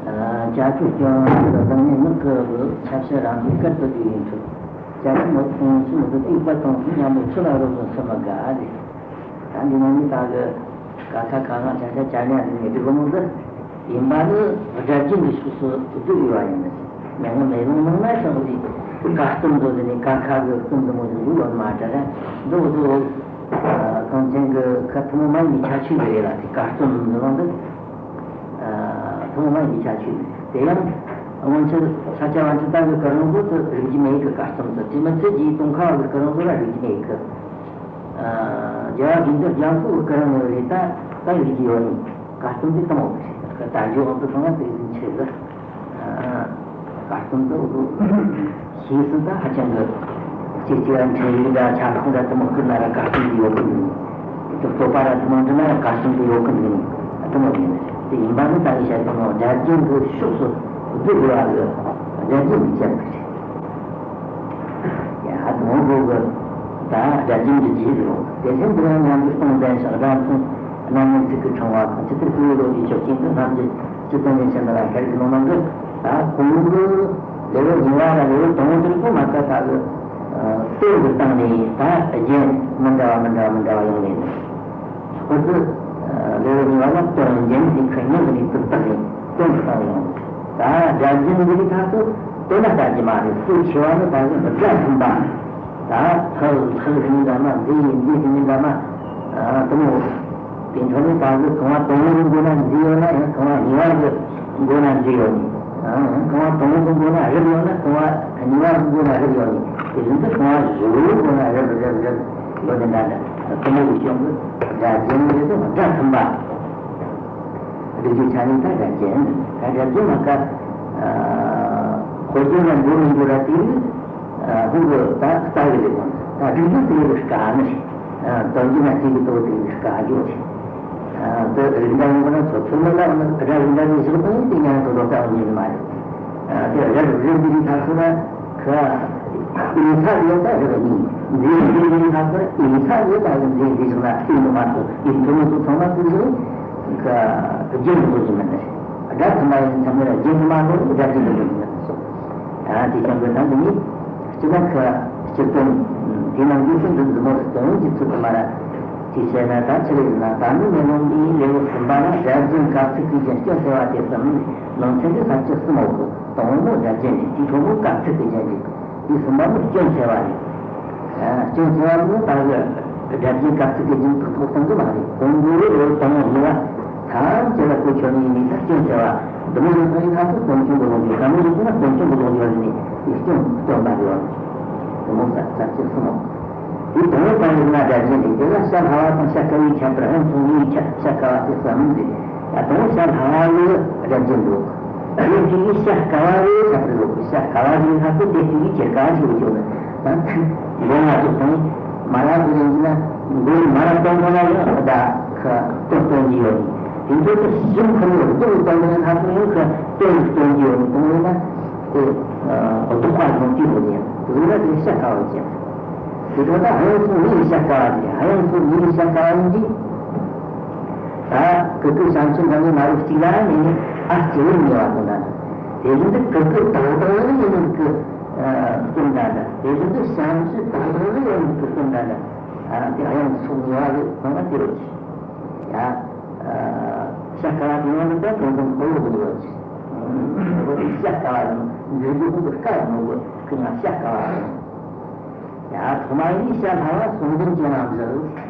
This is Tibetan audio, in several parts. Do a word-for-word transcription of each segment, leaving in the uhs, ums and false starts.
ཨ། བྱ་སྤྱོད་སྐྱོན་དང་བདག་ཉིད་ངག་གི་ཆ་བྱད་རང་གི་སྐད་དུ་བསྡུས་ཡིན་འཕྲོ། བྱ་སྤྱོད་མི་ཁོང་ཆུ་མི་དུ་སྡིག་པ་དང་དུ་མཉམ་པོ་ཆུ་ལ་རོལ་ཟིན་སུ་མི་དགའ་རེད། ད་འདི་ནང་ནི་ད་གི་ཀ་ཁ་ག་ང་ཆ་ཆ་ཅ་ཉ་ཟེར་ནས་སྒྲིག་གི་མོ་འདི་ཡིན་པ་ནི་སྒྲ་རྒྱན་གྱི་ཕྱོགས་སུ་བསྡུས་ཡོད་པ་ཡིན། མྱ་ངན་མེ་ལོང་ནང་ན་ཆགས་པའི་ཀ་སྟོན་འདི་ནི་ཀ་ཁ་གི་སྟོན་འདི་མོ་ཟིག་ཡོད་མ་འདྲ་ར། འདི་འོ་འདི་འོ། གངས་ཅན་གྱི་ཁ་ཐུན་མོང་མ་ཡིན་པའི་ཁྱད་ཆོས་རེད་ལ། དེ་ཀ་སྟོན་འདི་རང་འདི། ཐུན་མོང་མ་ཡིན་པའི་ཁྱད་ཆོས་རེད། དེ་ཡང་སྔོན་ཆད་ས་སྐྱ་པཎ་ཆེན་བདག་གི་སྐུ་རིང་པོ་དུ་རིག་རྒྱུ་མེད་གི་ཀ་སྟོན་དུ། དེ་མི་ཚད་ཀྱི་དུང་ཁ་བ་གི་སྐུ་རིང་པོ་ལ་རིག་རྒྱུ་མེད་གི། རྒྱལ་བ་དགེ་འདུན་རྒྱལ་པོ་གི་སྐུ་རིང་ནས་རེད། ད་ད་རིག་རྒྱུ་ཡོད་ནི་ཀ་སྟོན་དེ་དང་འོ་གི་རེད། ད་འཇོག་འོང་དུ་སོང་ན་དེ་རིག་ཆེ་གི། ཀ་སྟོན་དུ་འོ་དུ། ཤེས་སུ་ད་ཧ་ཅང་གི་ཅིག་ཅིག་ཨ་འཕྲིན་ཡིག་འདྲ་ཆ་ལག་འདྲ་དུ་མ་བསྐུར་ན་ར་ཀ་སྟོན་དུ་ཡོད་གི་འདུག་དེ་བསྟོད་པ་ར་དུ་མ་འདྲི་ན་ར་ཀ་སྟོན་དུ་ཡོད་གི་འདུག་དུ་མ་ཡིན། དེ་ཡིན་པ་ནི་ད་ཡི་ཤ་དུ་མ་སྒྲ་རྒྱན་གྱི་ཕྱོགས་སུ་བསྡུ་དགོས་པ་གི་སྒྲ་རྒྱན་གྱི་ཅན་གྱི་རེད། ཡ་དུ་མ་གོ་གི་ད་སྒྲ་རྒྱན་གྱི་རྗེས་འགྲོ། དེ་བཞིན་དུ་ཡང་ཉམས་ཀྱི་སྟོང་ལྡན་ཞག་སྒྲ་མཚུངས། རྣམ་སྨིན་ཚིག་གི་ཕྲེང་བ་དང་། ཇི་ལྟར་སྐུ་ཡི་ལོ་རྒྱུས་ཆོག་ཅིང་དུ། རྣམ་འབྱེད་སྤྱི་དོན་ནས་ཕྱིན་པ་ལ་ཤར་གྱི་ནང་ནང་གི། ད་གོང་གི་ལེའུ་གཉིས་པ་ལ་ལེའུ་དང་པོ་དེར་གོ་མ་ཀ་ད་གི་སྟོན་གྱི་སྟེང་ནས་ད་རྒྱན་མི་འདྲ་བ་མི་འདྲ་བ་མི་འདྲ་བ་ཡོང་ནས། ཁོ་ཚོས་ལེའུ་གཉིས་པ་ལ་སྟོན་རྒྱན་གྱི་ཁ་ཉིན་གྱི་ནས་ཚིག་བཏགས་ནས་སྟོན་གྱི་སྟེང་ཡོང་། ད་སྒྲ་རྒྱན་འདི་རིགས་ད་གི་སྟོན་ན་ལྟ་རྒྱུ་མ་རེད། སུ་ཆེ་བ་ནི་ད་གི་སྒྲ་མཐུན་པ། ད་ཐག་ཐག་ཟིན་འདྲ་མ། མཛེས་ཡིན་མཛེས་ཟིན་འདྲ་མ། ཨ་དུ་མོ། དེ་འཕྲོ་ནས་ད་གཟོད་རྐང་པ་དང་པོ་གི་མགོ་ན་མཛེས་ཡོད་ན་ཡང་རྐང་པ་གཉིས་པ་གི་མགོ་ན་མཛེས་ཡོད་ནི། ཨ་རྐང་པ་དང་པོ་གི་མགོ་ན་རིབ་ཡོད་ན་རྐང་པ་གཉིས་པ་གི་མགོ་ན་རིབ་ཡོད་ནི། དེ་བཞིན་དུ་རྐང་པ་བཞི་པོའི་མགོ་ན་རིབ་རིབ་རིབ་ཡོད་ནི་འདྲ་འདྲ། དུ་མོ་གི་སྐྱོན་གི་སྒྲ་རྒྱན་རེད་དོ། སྒྲ་མཐུན་པ། སྒྲིག་གཞི་ཆ་ནས་ད་སྒྲ་རྒྱན། ད་སྒྲ་རྒྱན་མ་ཀ་ཨ་འཁོར་སྐྱོན་ལ་འགྲོ་མི་འགྲོ་ར་དེ་ནི་ཨ་ཁོང་གི་ད་ལྟ་གི་རེད་དང་། ད་སྒྲིག་གཞི་དེ་རུ་དཀའ་ནི་རེད། ཨ་དོན་གྱི་ན་དེ་གི་དོ་དེ་རུ་དཀའ་རྒྱུ་རེད། ཨ་དེ་རིགས་འདྲ་ཡིན་པ་ན་ཚོ་ཚོ་མི་ལ་ཨ་ནི་སྒྲ་རིགས་འདྲ་ནི་བཞག་པ་ཡིན་དེ་ཉན་དོ་དོ་དཀའ་བ་ཉན་ནི་མ་རེད། ཨ་དེ་རབ་རིབ་འདི་རིགས་ཐག་ཚོ་ན་ཁ་ཨིན་ས་ཡོད་ད་རིགས་ནི་འདི་རིགས་འདི་རིགས་ཐག་ཚོ་ན་ཨིན་ས་ཡོད་ད་རིགས་འདི་འདི་བཞག་ན་ཨིན་དུ་མ་ཚོ་ཨིན་དུ་མི་ཚོ་ཚང་མ་དེ་བཞག་ཁ་རྒྱན་དུ་བཞག་མ་ནི་རེད། སྒྲ་ཚང་མ་ཡིན་ཚང་མ་ལ་རྒྱན་དུ་མ་ཚོ་སྒྲ་རྒྱན་དུ་བཞག་མ་ནི་སོ། ཨ་དེ་ཀྱང་དགོས་ན་འདི་ནི་སྤྱི་ལ་ཁ་སྤྱིར་བཏང་དེ་ནང་འདུས་ཀྱི་འདི་འདི་མོ་རེད། དོན་གྱི་ཚུལ་དུ་མ་ར། ཅེས་བཤད་ན་ད་ཅི་རེད་ན། ད་ནི་མེ་ལོང་གི་ལེའུ་གསུམ་པ་ལ་སྒྲ་རྒྱན་གབ་ཚིག་གི་རྒྱན་སྐྱོན་སེལ་བ་སྟེ་གསུམ། ནང་ཚན་གྱི་ས་བཅད་གསུམ་འོག་གི་དང་པོ་སྒྲ་རྒྱན་རེད། དེའི་དྲུག་པོ་གབ་ཚིག་གི་རྒྱན་རེད། དེའི་གསུམ་པ་ནི་སྐྱོན་སེལ་བ་རེད། ཨ་སྐྱོན་སེལ་བ་ནི་ད་གི་སྒྲ་རྒྱན་གབ་ཚིག་གི་རྒྱན་དུ་ཐོགས་སྟངས་ཀྱི་མ་རེད། དང་པོ་ལེའུ་དང་པོ་གཉིས་པ་ཐམས་ཅད་ལ་གོ་ཆོད་ནི་ཡིན་ནི་ད་སྐྱོན་སེལ་བ། འདི་མོ་ཡོད་ཚང་ཡིན་ན་ཚོ་དོན་ཆུང་གི་ལོག་འགྱུར། དཀའ་མོ་ཡོད་ཚང་ན་དོན་ཆུང་གི་ལོག་འགྱུར་ནི་ཡིན་སྐྱོན་སྟོན་པ་རེད་བ། དེ་མོ་ས་ས་བཅད་གསུམ་འོག་དེ་དང་པོ་དང་པོ་ན་སྒྲ་རྒྱན་རེད། དེ་ལ་བྱ་སླ་བ་དང་བྱ་དཀའ་བའི་ཁྱད་པར། ཨང་སོང་བའི་ཁྱད་བྱ་དཀའ་བ་དེ་གསུམ་རེད། ད་དང་པོ་བྱ་སླ་བ་ལ་སྒྲ་རྒྱན་འདུག་དེ་དེའི་བྱ་དཀའ་བ་ལ་ཁྱད་པར་འདུག་བྱ་དཀའ་བ་ཞིག་ལྷག་ཏུ་དེ་དེའི་ཁྱད་དཀའ་བ་ཞིག་ཡོད་ན་ད་མགོ་ང་ཚོ་དང་མ་ལ་དེ་ཡིན་ན་མགོ་མ་ལ་གཏོང་གཏོང་ན་ཡང་ད་ཁ་གཏོང་གཏོང་གི་ཡོད། དེ་ཚོ་དེ་ཞིམ་ཁོ་ནས་སྡུག་གཏོང་གི་ན་ད་ཁོ་ཡང་ཁ་གཏོང་གཏོང་གི་ཡོད། གཏོང་ཡོད་ན། དེ་ལྡོག་པ་ཡོང་གི་རེད། ཡང་དེ་ལ་དེ་བྱ་དཀའ་བ་བྱས། དེ་ཚོ་ད་ཨ་ཡོང་སོང་ངའི་བྱ་དཀའ་བ་རེད། ཨ་ཡོང་སོང་ངའི་བྱ་དཀའ་བ་ཡིན་གྱི། ད་ཀུ་ཀུ་བྱམས་ཆེན་འདྲ་མི་མ་རུ་གཅིག་ལ་ནས་ནི་ཨ་སྐྱེ་བོ་ཉེ་བ་དང་འདྲ། དེ་བཞིན་དུ་ཀུ་ཀུ་དག་དག་ལ་ཡིན་ནི་ཀུ་སྟོན་འདྲ་འདྲ། དེ་བཞིན་དུ་བྱམས་ཆེན་དག་དག་ལ་ཡིན་ནི་ཀུ་སྟོན་འདྲ་འདྲ། ཨ་དེ་ཨ་ཡོང་སོང་ཉེ་བ་རེད། ཚང་མ་དེ་རུ་གཅིག་ཡ། ཤ་ཀ་བ་དེ་ཡང་ནི་ད་དོན་དམ་ཁོ་བོ་གི་ཡོད་ཅིག་ཤ་ཀ་བ་དང་འདྲེ་རྒྱུ་ཁོ་གི་སྐད་མོ་གི་ཁོ་ང་ཤ་ཀ་བ་དང་། ཡ་ཐོག་མ་ཡིན་ཤ་ལྷ་བ་ཟུང་ལྡན་གྱི་ནང་བཞིན།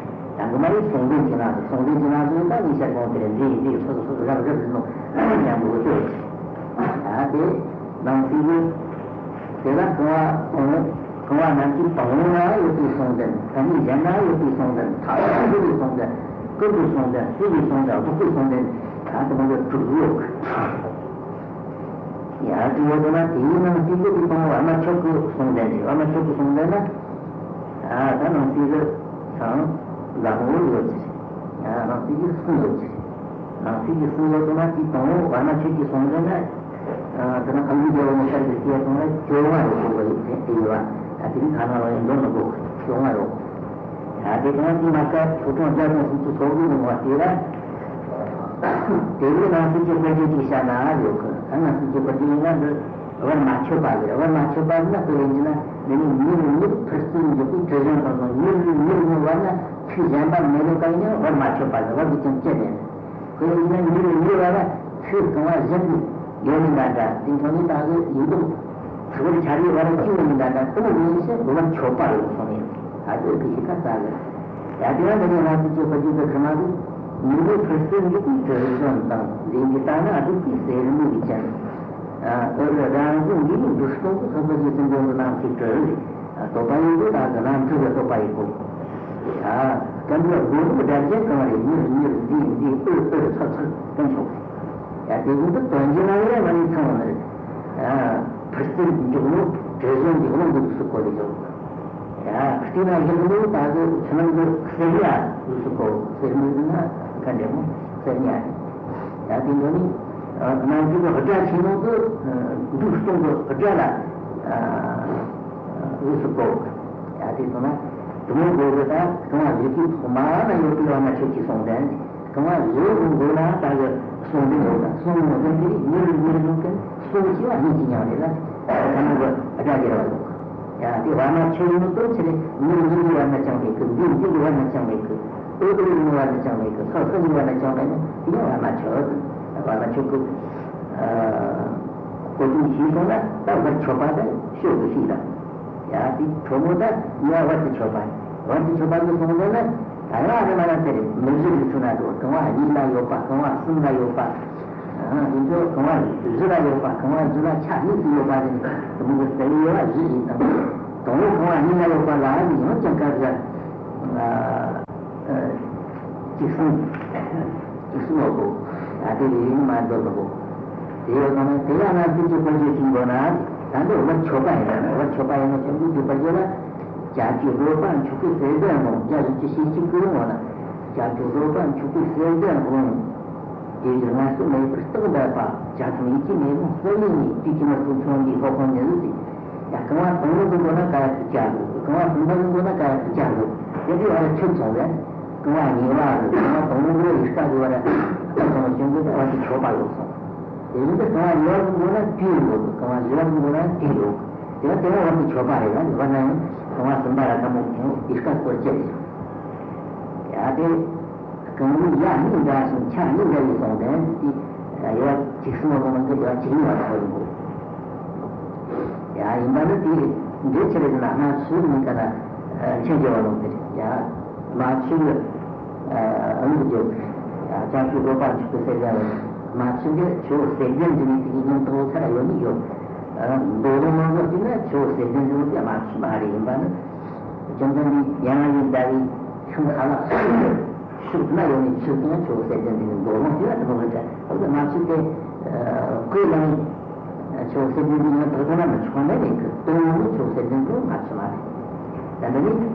ཡང་གི་མ་ཡིན་ཟུང་ལྡན་གྱི་ནང་བཞིན། ཟུང་ལྡན་གྱི་ནང་བཞིན་ད་ནི་ཤ་གོང་དེར་འདི་འདི་སོ་སོ་སོ་སོ་རབ་རབ་ནོ་ཡང་གི་ཡོད་ཅིག་ཡ་དེ་ནང་སྲིད་གི་དེ་ལ་རྐང་བ་དང་། རྐང་བ་རྣམས་ཀྱི་དང་པོ་ན་ཡོད་པའི་ཟུང་ལྡན། ཐ་སྙད་གཞན་ན་ཡོད་པའི་ཟུང་ལྡན། ཐག་རིང་པོའི་ཟུང་ལྡན། ཀུན་ཏུ་ཟུང་ལྡན། སྲིད་པའི་ཟུང་ལྡན། རྫོགས་པའི་ཟུང་ལྡན། ད་དེ་མོ་ཡོད་དྲུག་ཡོད། ཡར་དུ་ཡོད་དོ་ན་དེའི་ནང་གཅིག་པོ་དེ་དང་པོ་བར་མ་ཆོད་ཀྱི་ཟུང་ལྡན་རེད། བར་མ་ཆོད་ཀྱི་ཟུང་ལྡན་ན། ད་ནང་གསེས་ཀྱི་ཚང་ཟབ་མོ་ཡོད་ཅིག་ནང་གསེས་ཀྱི་གསུང་ཡོད་ཅིག་ནང་གསེས་ཀྱི་གསུང་ཡོད་དོ་ན་དེ་དང་པོ་བར་མ་ཆོད་ཀྱི་ཟུང་ལྡན་ན། དེ་ན་ཨ་མདོའི་རྒྱལ་པོ་མི་ཤར་གྱི་སྐད་གཏོང་ལ་བཅོ་ལྔ་རེ་གོ་དགོས་ཡོད་དེ་ཡོད་པ། ད་དེ་རིང་ཐ་ན་ལ་ཡང་འདོན་མི་དགོས། བཅོ་ལྔ་རེ། ད་དེ་དང་དེ་མ་ཀ་ཆོས་སྐྱོང་བརྒྱ་དང་སུམ་ཅུ་སོ་དགུ་གི་ནང་བ་དེ་ལ། དེ་ནི་སྣང་སྲིད་ཀྱི་དཔེར་བརྗོད་ཅིག་བཤད་ན་ཡོད་གི། ད་སྣང་སྲིད་ཀྱི་དཔེར་བརྗོད་ཡིན་ན་འདི་བར་མ་ཆོད་པ་རེད། བར་མ་ཆོད་པ་ཡིན་ན་དཔེ་ཡིན་ན་འདི་ནི་མྱུར་མྱུར་འཕུར་རྩལ་འཇུག་པའི་དྲི་བཞོན་དང་། མྱུར་མྱུར་མྱུར་བར་ན་ཚིག་གཞན་པ་མེད་ལོ་གང་ཡང་བར་མ་ཆོད་པ་རེད། བར་གྱི་ཅུང་སྐྱེ་ནས། དཔེ་ཡིན་ན་མྱུར་མྱུར་བར་ན་ཚིག་རྐང་བ་བཞི་འདི་ཡོད་མིན་འདྲ་འདྲ། དེ་འཕྲོ་ནས་ད་གི་ཡིན་འདུག་ཚིག་བར་ཆ་རེ་བར་གཅིག་ཡོད་མིན་འདྲ་འདྲ། དེ་མོ་ཡིན་ཕྱིན་བར་ཆོད་པ་ཡོད་སོང་ནས། ད་གི་གི་ཤི་ཁ་ས་གི། ཡ་དེ་ཡང་འདི་ནས་ང་ཚོ་ཚོ་ཕ་རྒྱུད་དུ་ཁ་མ་རུ་མྱུར་མྱུར་འཕུར་རྩལ་འཇུག་པའི་དྲི་བཞོན་དང་། ལས་འདི་ལྟ་ན་སྡུག་པའི་ཟེར་མོ་གི་ཅན། ཨོ་རང་གི་འདི་ནི་འབྲུ་སྟོང་དུ་ཐོབ་པ་ཞིག་ཏུ་འདོན་དུ་ནང་ཚིག་གྲོལ། བསྟོད་པ་ཡིན་དུས་ད་གི་ནང་ཚིག་གི་བསྟོད་པ་ཡིན་གོ། ཡ་སྐད་འབོད་སྒོ་ལུགས་སྒྲ་གཅན་གང་རེད། མྱུར་མྱུར་འདི་འདི་ཨོ་ཨོ་ཚ་ཚ་ཀུན་ཆོག་ཡ་དེ་བཞིན་དུ་དོན་གྱི་ནང་ཡང་ང་ནི་ཚང་བ་ནི་རེད། འཕུར་རྩལ་འཇུག་ལུགས་དྲི་བཞོན་འཇུག་ལུགས་འདི་ཚུགས་གོ་རེ་འཇོག་ཡ་ཁྲི་ན་ཡིན་ནི་ད་གི་ཆུ་ནང་གི་གསེར་ཉ་ལུས་སུ་གོ། གསེར་མིག་ན་ག་འདྲ་མོ་གསེར་ཉ་རེད། ཡ་དེ་འདྲ་ནི་ནང་གི་སྒྲ་ཆེན་མོ་གི་འབྲུ་སྟོང་གི་སྒྲ་ལ་ལུས་སུ་གོ། ཡ་དེ་སོང་ན་དུ་མོ་གོ་གི་ད་རྐང་བ་བཞི་གི་ཐོག་མ་ན་ཡོད་པའི་བ་ན་ཆོས་ཀྱི་གསུང་ལྡན། རྐང་བ་བཞི་གི་མགོ་ན་ད་གི་གསུང་ལྡན་ཡོད་ད། གསུང་ལྡན་དེ་ཉེ་རུ་ཉེ་རུ་ཡོང་གི་གསུང་ཆེ་བ་ཉིད་ཀྱི་ཉམས་རེད་ལ། ད་མོ་གི་སྒྲ་དེ་ར་བ་ཡོད། ཡ་དེ་བར་མ་ཆོད་ཡིན་ནོ་དོན་ཆེ་རེད། མྱུར་མྱུར་གྱི་བར་མ་ཅང་མེད་གི། འདི་འདི་གི་བར་མ་ཅང་མེད་གི། ཨོ་ཨོ་གི་བར་མ་ཅང་མེད་གི། ས་ས་གི་བར་མ་ཅང་མེད་ན་དེ་ཡང་བར་མ་ཆོད། བར་མ་ཆོད་གི། ཨ་གོ་དུས་ཤེས་སོང་ན་ད་བར་ཆོད་པ་དང་ཤོད་གི་ཤེས་དང་། ཡ་དེ་གྲོ་མོ་ད་ཡ་བར་དུ་ཆོད་པ། བར་དུ་ཆོད་པ་གི་སོང་ཟེར་ན་ད་ཡང་ཨ་རེ་མ་ན་ཟེར་མི་བཞི་རིགས་ཚུལ་ན་འགྲོ། རྐང་བ་གཉིས་ལ་ཡོད་པ། རྐང་བ་གསུམ་ལ་ཡོད་པ། ཨ་དེ་ཚོ་རྐང་བ་བཞི་ལ་ཡོད་པ། རྐང་བ་བཞི་ལ་ཆ་གཉིས་སུ་ཡོད་པ་དེ་ནི་དེ་མོ་གི་ཟེར་ཡོད་པ་བཞི་ཡིན་དང་། དང་པོ་རྐང་བ་གཉིས་ལ་ཡོད་པ་ལ་ཡང་ཀྱང་སྐབས་ལ་ཨ་ཨ་ཅིག་གསུང་ཅིག་གསུང་བ་གོ། ཨ་དེ་ལས་ཡིན་མ་འདོད་པ་གོ། དེ་ཡོད་དང་ན་དེ་ཡང་ང་ཚོས་ཀྱི་དཔེར་བརྗོད་ཅིག་འགོད་ན། ད་འདི་བར་ཆོད་པ་ཡིན་ན། བར་ཆོད་པ་ཡིན་ན་ཁྱོད་ཀྱི་དཔེར་བརྗོད་ལ། བྱ་སྤྱོད་བཟོད་པ་འཁྱུག་པའི་གསེར་ལྡན་ལོང་། རྒྱ་བཞི་བཅུ་ཞེ་གཅིག་གི་ངོ་ན། བྱ་སྤྱོད་བཟོད་པ་འཁྱུག་པའི་གསེར་ལྡན་ལོང་། དེ་བཞིན་ངལ་གསོ་མེད་པར་རྟག་འབད་པ། བྱ་ཚང་ཡིད་ཀྱི་མེ་ལོང་གསལ་བའི་ངོས། དུས་ཀྱི་མར་ཁུ་མཚོན་པའི་ལྷོ་ཁང་ཉིད་ཟེར། ཡ་རྐང་བ་དང་པོ་གི་མགོ་ན་ཀ་ཡ་ཏི་ཀྱ་འདུག་རྐང་བ་གསུམ་པ་གི་མགོ་ན་ཀ་ཡ་ཏི་ཀྱ་འདུག་དེ་དུས་ཨ་ར་ཆོད་སོང་བས། རྐང་བ་གཉིས་པ་རེད། རྐང་བ་དང་པོ་གི་རིགས་ཀ་གི་བ་ར་ཨ་དང་བྱུང་གི་ད་བ་ཏི་ཆོད་པ་ཡོད་སོང་། དེ་རིང་གི་རྐང་བ་གཉིས་པ་གི་མགོ་ན་ཏི་ཡོད་གི། རྐང་བ་བཞི་པ་གི་མགོ་ན་ཏི་ཡོད་གི། དེ་ལ་དེ་ལ་བ་ཏི་ཆོད་པ་རེད་ལ། བ་ན་ཡང་རྐང་བ་གསུམ་པ་ར་ཀ་མོ་ཡང་ཨིར་ཀ་སྐོར་བཅད་རེད། ཡ་དེ། རྐང་བའི་ཡ་གཉིས་འདྲ་ཞིང་ཆ་གཉིས་འདྲ་ཡི་སོང་དོན་དེ། ཡོད་ཅིག་གསུམ་པ་ལོ་ན་འདི་འདྲ་ཅིག་ཡིན་པ་ལྟ་བུ་ཡིན་གོ། ཡ་ཡིན་པ་ནི་དེ་འདྲའི་ཕྱིར་ཡིན་ན་སྣང་ཚུལ་ནི་ག་ན་མཁྱེན་རྒྱལ་བ་ལོང་དེ་རེད། ཡ་སྣང་ཚུལ་ཨ་ནི་རྒྱལ་ཡ་ཅང་གི་བཟོད་པ་འཁྱུག་པའི་གསེར་ལྡན་ལོང་། སྣང་ཚུལ་འདི་ཆུ་བོ་གསེར་ལྡན་འདི་ནི་དེ་གི་ཉམས་རྟོགས་ཚར་ཡོད་ནི་ཡོད། མདོ་ལོ་མང་ཚོགས་དེ་ན་ཆུ་བོ་གསེར་ལྡན་འདི་ནི་སྣང་ཚུལ་མ་རེད། ཡིན་པ་ནི། བཅོམ་ལྡན་འདས་ཡང་ཡིན་ཟླ་བའི་ཤིང་ཁ་ལག་ཤུགས་ན་ཡོད་ནས་ཆུ་དང་ཆུ་བོ་གསེར་ལྡན་འདི་ནི་མདོ་ལོང་ཞེས་པ་དེ་མོ་རེད། འོ་ན་ང་ཚོས་དེ་བཀོད་ལ་ནི་ཆུ་བོ་གསེར་ལྡན་འདི་ཡང་དག་དག་ན་མི་ཆོག་ནས་ལས་ཀྱི་དོན་ཡོང་ནི་ཆུ་བོ་གསེར་ལྡན་འདི་མ་ཆུ་མ་རེད། ད་འདི་ནི་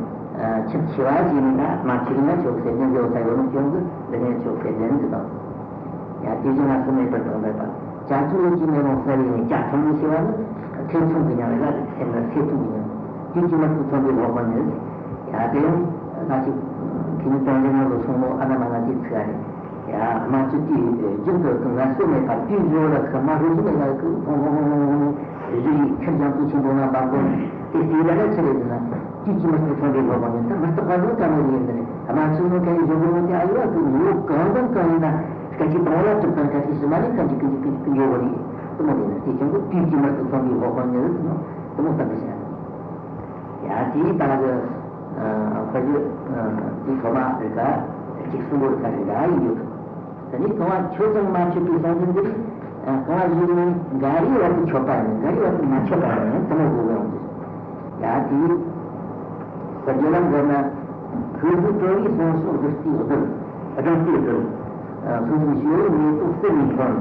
ཁྱབ་ཆེ་བ་ཞིག་ཡིན་ན་མ་ཆུ་ཡིན་ན་ཆུ་བོ་གསེར་ལྡན་འདི་འོ་ས་ཡོད་ནོ་སྐྱོན་གི། འདི་ནས་ཆུ་བོ་གསེར་ལྡན་འདི་དང་། ཡ་དེ་བཞིན་ང་ཚོ་མེད་པར་དང་འདོད་པ། བྱ་ཚུལ་ལས་ཀྱི་མེ་ལོང་གསལ་བའི་ངོས། བྱ་ཚང་མི་ཤེས་པ་ནི་ཐེ་ཚོམ་གྱི་ཉམས་རེད་ལ། སེམས་ལ་ཐེ་ཚོམ་གྱི་ཉམས། དུས་ཀྱི་མར་ཁུ་མཚོན་པའི་ལྷོ་ཁང་ཉིད། ཡ་དེ་ཡང་ང་ཚོ་ཁྱིམ་དོན་འགྲེལ་ནང་དུ་སོང་ལོ་ཨ་ན་མ་ན་དེ་ཚིག་ཨ་རེད། ཡ་མ་ཚུལ་དུས་རྒྱུན་དུ་ངལ་གསོ་མེད་པར་དུས་འགྱུར་བ་ལ་ཁ་མ་རུ་ཞིག་མེད་ལ་ཁུ་ཕོང་ཕོང་ཕོང་ཕོང་བཞུར་ཡི་ཁེར་རྐྱང་དུ་ཆེན་པོ་ན་འབབ་དགོས། དེ་དུས་ལ་ལ་ཆེ་རེད་ཟེར་ན། དུས་ཀྱི་མི་ཚེ་ཚོང་པའི་སློབ་དཔོན་ནི་ད་མི་རྟག་པ་ལོ་ཙཱ་མོ་ཡིན་ཟེར། ཨ་མ་ཚོས་ནོ་ག་ཡི་གཞུང་གི་ནོ་དེ་ཨ་ཡོ་ཨ་ཀུ་ངོ་གང་དང་གང་ཡིན་ན་སྐད་ཅིག་དང་ལ་གྲུབ་དང་སྐད་ཅིག་ཕྱི་མ་ནི་གང་ཅི་ཀུན་ཅི་ཀུན་ཅི་ཀུན་ཡོད་བ་ནི་དེ་མོ་ཡིན་ན། དེ་ཀྱང་གི་དུས་ཀྱི་མི་ཚེ་ཚོང་པའི་སློབ་དཔོན་ནི་རེད་ཟེར་ནོ་དེ་མོ་བསམ་པ་བྱས། ཡ་དེའི་ད་གི་ཁ་ཅིག་དེ་ཐོག་མ་རེད་ད་གཅིག་གསུམ་པོ་རེད་ད་རེད་ད་ཡིན་ཡོད། དེ་ནས་རྐང་བ་ཆོད་ཅིང་མ་ཆོད་པའི་གསུང་འདི་འདིར། རྐང་བ་བཞི་ནི་འགའ་རེའི་བར་དུ་ཆོད་པ་ཡིན། འགའ་རེའི་བར་དུ་མ་ཆོད་པ་ཡིན། དེ་མོ་དགོས་ཀྱང་འདིར། ཡ་དེའི་ས་རྒྱུ་ལ་འགོད་ན། ཕུགས་སུ་གྲོལ་བའི་གསུང་སོགས་བདུད་རྩིའི་བདུད། སྦྲང་རྩིའི་བདུད། ཕུགས་སུ་ཞི་བའི་མེ་ཏོག་གསེར་ནས་ཐོན།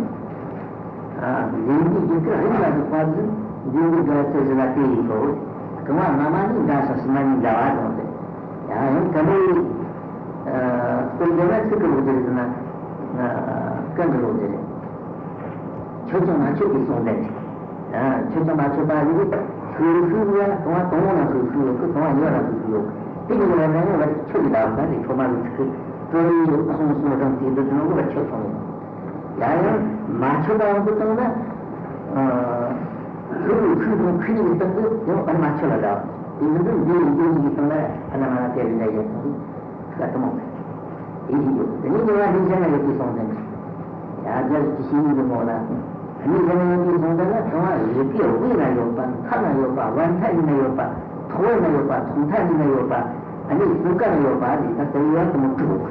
ལས་འདིའི་རྒྱུ་སྐར་རིམ་ལ་འཇུག་པ་ཟིན། འདི་འདི་འགའ་ཚེ་བཞི་ལ་དེ་ཡི་འཕྲོ། རྐང་བ་སྔ་མ་ནི་འདྲ་ཞིང་ཕྱི་མ་ནི་འདྲ་བ་དང་སྟེ། ཡང་ཡང་དཀའ་མོའི་སྐོར་འདི་ན་ཚིག་གི་ལོག་འདི་རེད་ན། སྐད་གི་ལོག་འདི་རེད། ཆོད་ཀྱང་མ་ཆོད་པའི་གསུང་ལྡན་ཅིག་ཆོད་ཀྱང་མ་ཆོད་པ་ཡིན་གྱི་ཧུ་ཧུ་ཡ་རྐང་བ་དང་པོ་ན་ཧུ་ཧུ་ཡོད་གི། རྐང་བ་གཉིས་པ་ན་ཧུ་ཧུ་ཡོད་གི། དེ་གི་ལོག་ན་ཡང་བར་ཆོད་ཀྱི་ལ་བ་ནི་ཁྲོ་མ་གི་ཚིག་གི་ཀྲོ་ཡི་ཡོད་གསུང་གསུང་རང་དེ་འདི་དུ་ནོ་གི་བར་ཆོད་སོང་ཡོད། མ་ཆོད་པ་ཡོང་དུ་བཏང་ན། ཨ། ཁུ་ཁུ་ཁུ་ཁུ་གཉིས་ཀྱི་སྟེང་དུ་ཡང་ཨ་ནི་མ་ཆོད་ལ་འདྲ། དེ་མི་འདུག་འདི་ཡིན་འདི་ཡིན་གྱི་སྟེང་ལ་ཨ་ན་མ་ན་དེ་རིགས་འདྲ་ཡོད་ཚང་ག་དུ་མོ། དེ་ཡིན་ཡོད། དེ་ནི་ཉེ་བ་ནི་གཞན་ལ་ཡོད་དུས་སོང་ཟིན། ཡ་རྒྱ་ཅི་ཤེས་ཡིན་གྱི་མོ་ལ། ཨ་ནི་གཞན་ལ་ཡོད་དུས་སོང་ཟིན་ན་གང་བ་རི་སྐེད་དབུས་ན་ཡོད་པ། མཐའ་ན་ཡོད་པ། བར་མཐའ་གཉིས་ན་ཡོད་པ། ཐོག་བར་ན་ཡོད་པ། ཐོག་མཐའ་གཉིས་ན་ཡོད་པ། ཨ་ནི་གསུམ་ཀ་ན་ཡོད་པ་རེད། ད་དེ་ཡོད་དུ་མོ་དྲུག་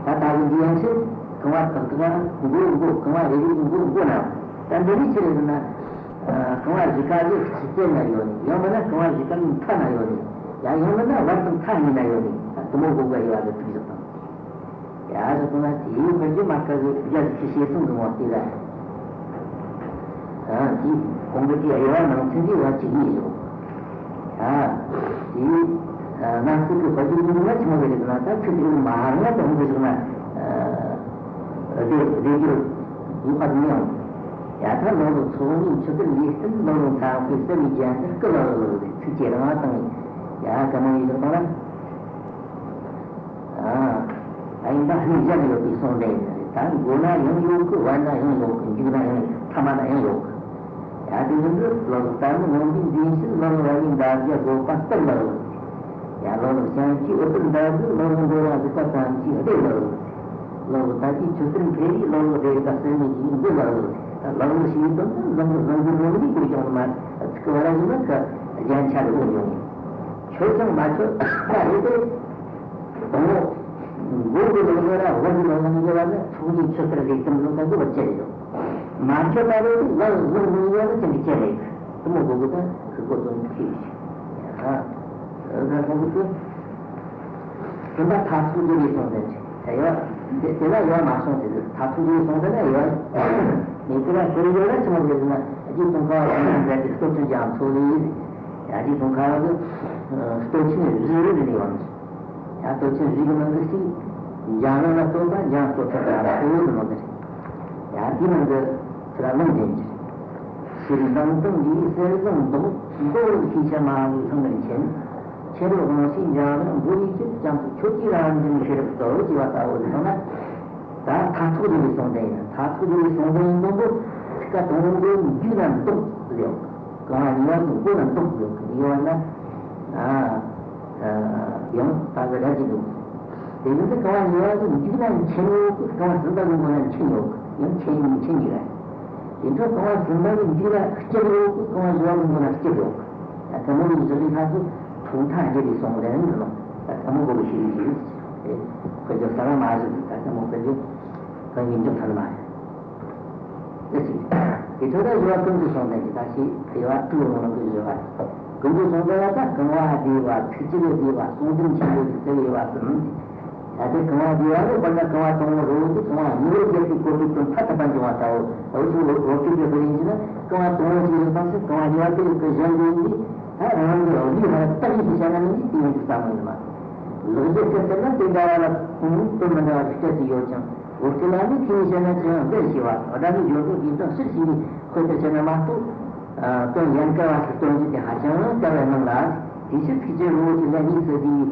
ད་ད་གི་འདི་ཡན་ཆད། རྐང་བ་དག་དག་མགོ་མགོ་རྐང་བ་རེ་རེ་མགོ་མགོ་ན། ད་འདི་ནི་ཆི་རེད་ཟེར་ན། རྐང་བ་བཞི་ཀ་གི་སྤྱི་རྩེ་ན་ཡོད་ནི། ཡང་མིན་ན་རྐང་བ་བཞི་ཀ་གི་མཐའ་ན་ཡོད་ནི། ཡང་ཡང་མིན་ན་བར་དང་མཐའ་གཉིས་ན་ཡོད་ནི། ད་དུ་མོ་མགོ་ག་ཡོད་ལ་དུ་ཡོད་དང་། ཡ་ཟེར་དུ་ན་དེའི་བར་གྱི་མ་ཀ་གི་རྒྱ་ཆི་ཤེས་སོང་གི་མོ་དེ་ལ། ཨ་དེ་གོང་གི་དེ་དབྱེ་བ་ནང་ཚན་དེ་བ་གཅིག་ཡིན་ཡོད། ཨ། དེ། ཨ། ན་སུ་གི་དཔལ་འབྱོར་གྱི་ལུང་ལ་ཆི་མོ་རེད་ཟེར་ན། ད་ཁྱོད་ཀྱི་མ་ཧཱ་ཡ་དང་འདི་ཟེར་ན། ཨ། རེད་རེད་རྒྱུ་ཡིན་པ་མི་ཡོང་། ཡ་ད་ལོ་ལོ་ཚོགས་གཉིས་ཆུ་ཚོད་ལས་བསྟུན་ལོ་ལོ་ཚང་པའི་སེ་བའི་རྒྱན་དེ་སྐུ་ལ་ལོ་ལོ་རེད། ཚིགས་བཅད་རང་དང་། ཡ་ག་མོ་ཡིན་ཟེར་དང་ན། ཨ། ཨ་ཡིན་ད་ནི་གཞན་ཡོད་པའི་གསུང་ལྡན་ཡིན་རེད། ད་མགོ་ན་ཡང་ཡོད་གི། བར་ན་ཡང་ཡོད་གི། མཇུག་ན་ཡང་ཡོད། ཐ་མ་ན་ཡང་ཡོད་གི། ཡ་དེ་བཞིན་དུ་ལོ་ལོ་ལྟར་ནི་ངོམ་པའི་མཛེས་ཤིང་། ལོ་ལོ་བ་ཡི་འདབ་བརྒྱ་དགོད་པ་སྟུར་ལ་ལོ། ཡ་ལོ་ལོ་བྱང་ཆུབ་འོད་དཔག་འདབ་བརྒྱ། ལོ་ལོ་འགྲོ་བ་གཟིགས་པ་ཙམ་གྱིས་བདེ་ལ་ལོ། ལོ་ལོ་ད་ཅི་ཆུ་གཏེར་འཕེལ་བའི། ལོ་ལོ་བདེ་དགའ་སེར་མོ་ཞིག་འདི་ལ་ལོ། ད་ལོ་ལོ་ཞེས་དོན་དུ་བཟང་གི་བཟང་གི་རོ་འདི་དགོས་ཀྱང་མ་ཚིག་གི་བ་ར་ཞིག་ན་ཁ་རྒྱན་ཆ་གི་དགོས་ཀྱང་ཆོད་ཀྱང་མ་ཆོད་པ་རེད་དེ། དང་པོ། མགོ་གི་ལོ་ལོ་ར་བར་གི་ལོ་ལོ་འགྱུར་བ་ནི་ཚོགས་གཉིས་ཆུ་གཏེར་ལས་དུམ་བཟུང་ས་གི་བར་ཆད་རེད། མ་ཆོད་པ་རེད་དེ་ལ་ལོ་ལོ་འགྱུར་བ་ནི་ཅན་གི་ཆད་རེད། དུ་མོ་གོ་གི་ད་ཁི་གོ་དོན་ཁི་ཡ་ད་གོ་གི་ད། དེ་འདྲ་མཐར་ཐུག་རྒྱུ་རེད་སོང་ཟེར་གྱི། དེ་ཡོད། དེ་དེ་ལ་ཡོད་མ་སོང་ཟེར་གྱི། མཐར་ཐུག་རྒྱུ་རེད་སོང་ཟེར་ན་ཡོད། མི་དེ་ལ་དེ་ཡོད་ན་ཆི་མོ་རེད་ཟེར་ན། རྗེ་ཙོང་ཁ་བ་ཡིན་ན་འདྲ་གི་སྟོབས་ཆེན་རྒྱ་མཚོ་ལས། ཡ་རྗེ་ཙོང་ཁ་བ་གི་སྟོབས་ཆེན་རིགས་རིགས་ནས་ཡོད། ཡ་སྟོབས་ཆེན་རིགས་ཀྱི་ནང་གི་གཅིག་འཇམ་དབྱངས་ལ་སྟོབས་དང་འཇམ་སྟོབས་ཆེན་དང་གཙོ་བོ་དུ་མོ་དེ་རེད། ཡ་དེའི་ནང་གི་ཚུར་ལ་ལུང་འདྲེན་གྱི། ཕྱིར་མདངས་སྟོང་གིས་གསེར་ཟངས་མདོག་མདོག་ལ་ཤེས་བྱ་མ་ལུས་ལྷང་ངེར་མཁྱེན། ཁྱེད་རང་དབང་ཕྱུག་འཇམ་དབྱངས་འབུལ་བའི་ཕྱིར། བྱང་ཆུབ་ཁྱོད་ཀྱིས་རང་བྱུང་ཤེས་རབ་སྩོལ། ཅེས་པ་ལྟ་བུ་ལས་བྱུང་ན། ད་མཐར་ཐུག་རྒྱུ་རེད་སོང་ཟེར་ཡིན། མཐར་ཐུག་རྒྱུ་རེད་སོང་ཟེར་ཡིན་དང་པོ། ཚིག་ཀ་དང་པོ་མཇུག་ན་མདོག་ལེའོ། རྐང་བ་གཉིས་པ་གི་མགོ་ན་མདོག་ཡོད་གི་ཡོད་ན། ཨ། ཡང་ད་གི་ར་གི་འདུག་དེ་བཞིན་དུ་རྐང་བ་གཉིས་པ་གི་མཇུག་ན་མཆན་ཡོད་གི། རྐང་བ་གསུམ་པ་གི་མགོ་ན་མཆན་ཡོད་གི། ཡང་མཆན་མཆན་གཉིས་རེད། དེ་འཕྲོ་རྐང་བ་གསུམ་པ་གི་མཇུག་ན་སྐྱིབས་ཡོད་གི། རྐང་བ་བཞི་པ་གི་མགོ་ན་སྐྱིབས་ཡོད་གི། ད་དེ་མོ་གི་བཞག་པའི་སྐབས་སུ་ཐོག་མཐའ་རྒྱས་པའི་གསུང་ལན་ནི་ལོ། ད་དེ་མོ་གོ་གི་ཤེས་ཀྱི་ཤེས་ཀྱི། དེ་ཁོ་ཚོ་ས་ལ་མ་བཞག་གི། ད་དེ་མོ་ཁོ་ཚོ་གང་ཡིན་འཇོག་ཐུབ་ནི་མ་རེད། དེ་ཅི། དེ་ཚོ་ད་བཞི་པ་ཀུན་ཏུ་སོང་ལྡན་གྱི་ད་ཞིག་དེ་བ་དྲུག་ལོང་ལོང་གི་བཞི་པ། ཀུན་ཏུ་སོང་ལྡན་ལ་ད་རྐང་བ་བདེ་བ། ཚིགས་བཅད་བདེ་བ། གསུང་རྒྱུན་ཆེན་པོ་ཞིག་ཟེར་བའི་བ་གསུམ། ད་དེ་རྐང་བ་བདེ་བ་ནི་དཔེར་ན་རྐང་བ་དང་པོ་རི་བོ་དེ་རྐང་བ་གཉིས་པོ་བརྒྱབ་པའི་གོ་དུས་ཀུན་ཐར་ཐུབ་པ་འབྱུང་བ་ལྟ་བུ། འུ་ཚོ་བོད་སྐད་ཀྱི་དཔེ་ཡིན་གྱི་ན་རྐང་བ་དང་པོ་ཞིག་ཡིན་པ་ཞིག་རྐང་བ་གཉིས་པ་དེ་ཡི་གི་གཞན་ཡིན་གྱི། ད་རང་གི་རིགས་ལ་རྟགས་ཡིན་ཞེས་བཤད་ན་མི་འདི་དེ་ཡོང་གི་ས་མ་ཡིན་ན། ལེགས་སྦྱར་སྐད་ཟེར་ན་དེ་འདྲ་བ་ལ་ཁུངས་ལུང་དོན་མི་འདྲ་བ་ཞིག་སྤྲད་དུ་ཡོད་ཀྱང་། བོད་སྐད་ལ་ནི་ཁས་ལེན་བྱས་ན་ཅི་ཡང་འདིར་ཞེས་པ་སྒྲ་ནི་སྦྱོར་དགོས་དུས་དང་ཕྱིར་ཞེས་པའི་དཔེ་ལྟར་བྱས་ན་མ་གཏོགས། དོན་ཡན་གར་བ་ཞིག་སྟོན་རྒྱུ་དེ་ཧ་ཅང་དཀའ་བའི་སྣང་ལ། དེ་ཕྱིར་ཚིགས་བཅད་རི་བོ་ཆེ་ལ་གཉིས་སུ་བསྡུས་པའི་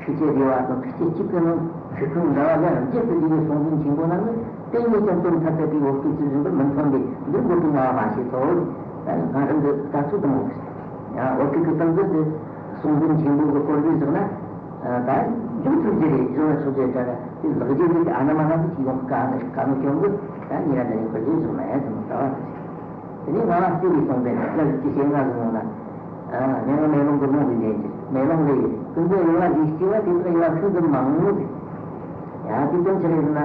ཚིགས་བཅད་བསྡུས་པ་དང་ཚིགས་བཅད་གཅིག་གི་ནང་ཚིག་ཁུངས་འདྲ་བ་ལ་རྒྱས་སུ་བསྡུས་པའི་གསུང་རྒྱུན་ཆེན་པོ་རྣམས་ནི། དེ་ཉིད་ཀྱང་དོན་ཐ་དད་པའི་བོད་སྐད་ཚུལ་བཞིན་དུ་མི་མཚོན་པས་འདིར་འགོད་པའི་ངལ་བ་མ་བྱེད་དོ། ད་ནི་ང་རང་གི་ལྟ་ཚུལ་དུ་མོ། ཡང་བོད་སྐད་ཀྱི་སྟེང་དུ་དེ་གསུང་རྒྱུན་ཆེན་པོ་གི་སྐོར་ལས་བཞག་ན། ད་འཇུག་ཐུབ་རྒྱུ་རེད། འཇུག་ན་ཆོག་རྒྱུ་རེད། ད་དེ་ལེགས་སྦྱར་གྱི་ཨ་ན་མ་ན་དེ་ཅིག་ཡོང་དཀའ་ནི་རེད། དཀའ་མོ་སྐྱོན་གི། ད་ཉེ་ར་འདི་ནས་སྐོར་ལས་བཞག་ན་ཡང་དེ་མོ་ལྟ་བ་དེ། དེ་ནས་ང་ལ་བརྩེ་བའི་གསུང་འདི་ནི་སྐབས་ཀྱི་ཞེ་ལྔ་གི་ནང་ན། ཨ། མྱ་ངན་མེ་ལོང་གི་ལུང་གི་འདྲེན་གྱི་མེ་ལོང་ལས་ཀུན་རྫོབ་དབྱེ་བ་བཞི་སྐྱེ་བ་དེ་དག་དབྱེ་བ་ཤིན་ཏུ་མང་ངོ་། ཡང་དེ་དོན་ཅི་རེད་ཟེར་ན།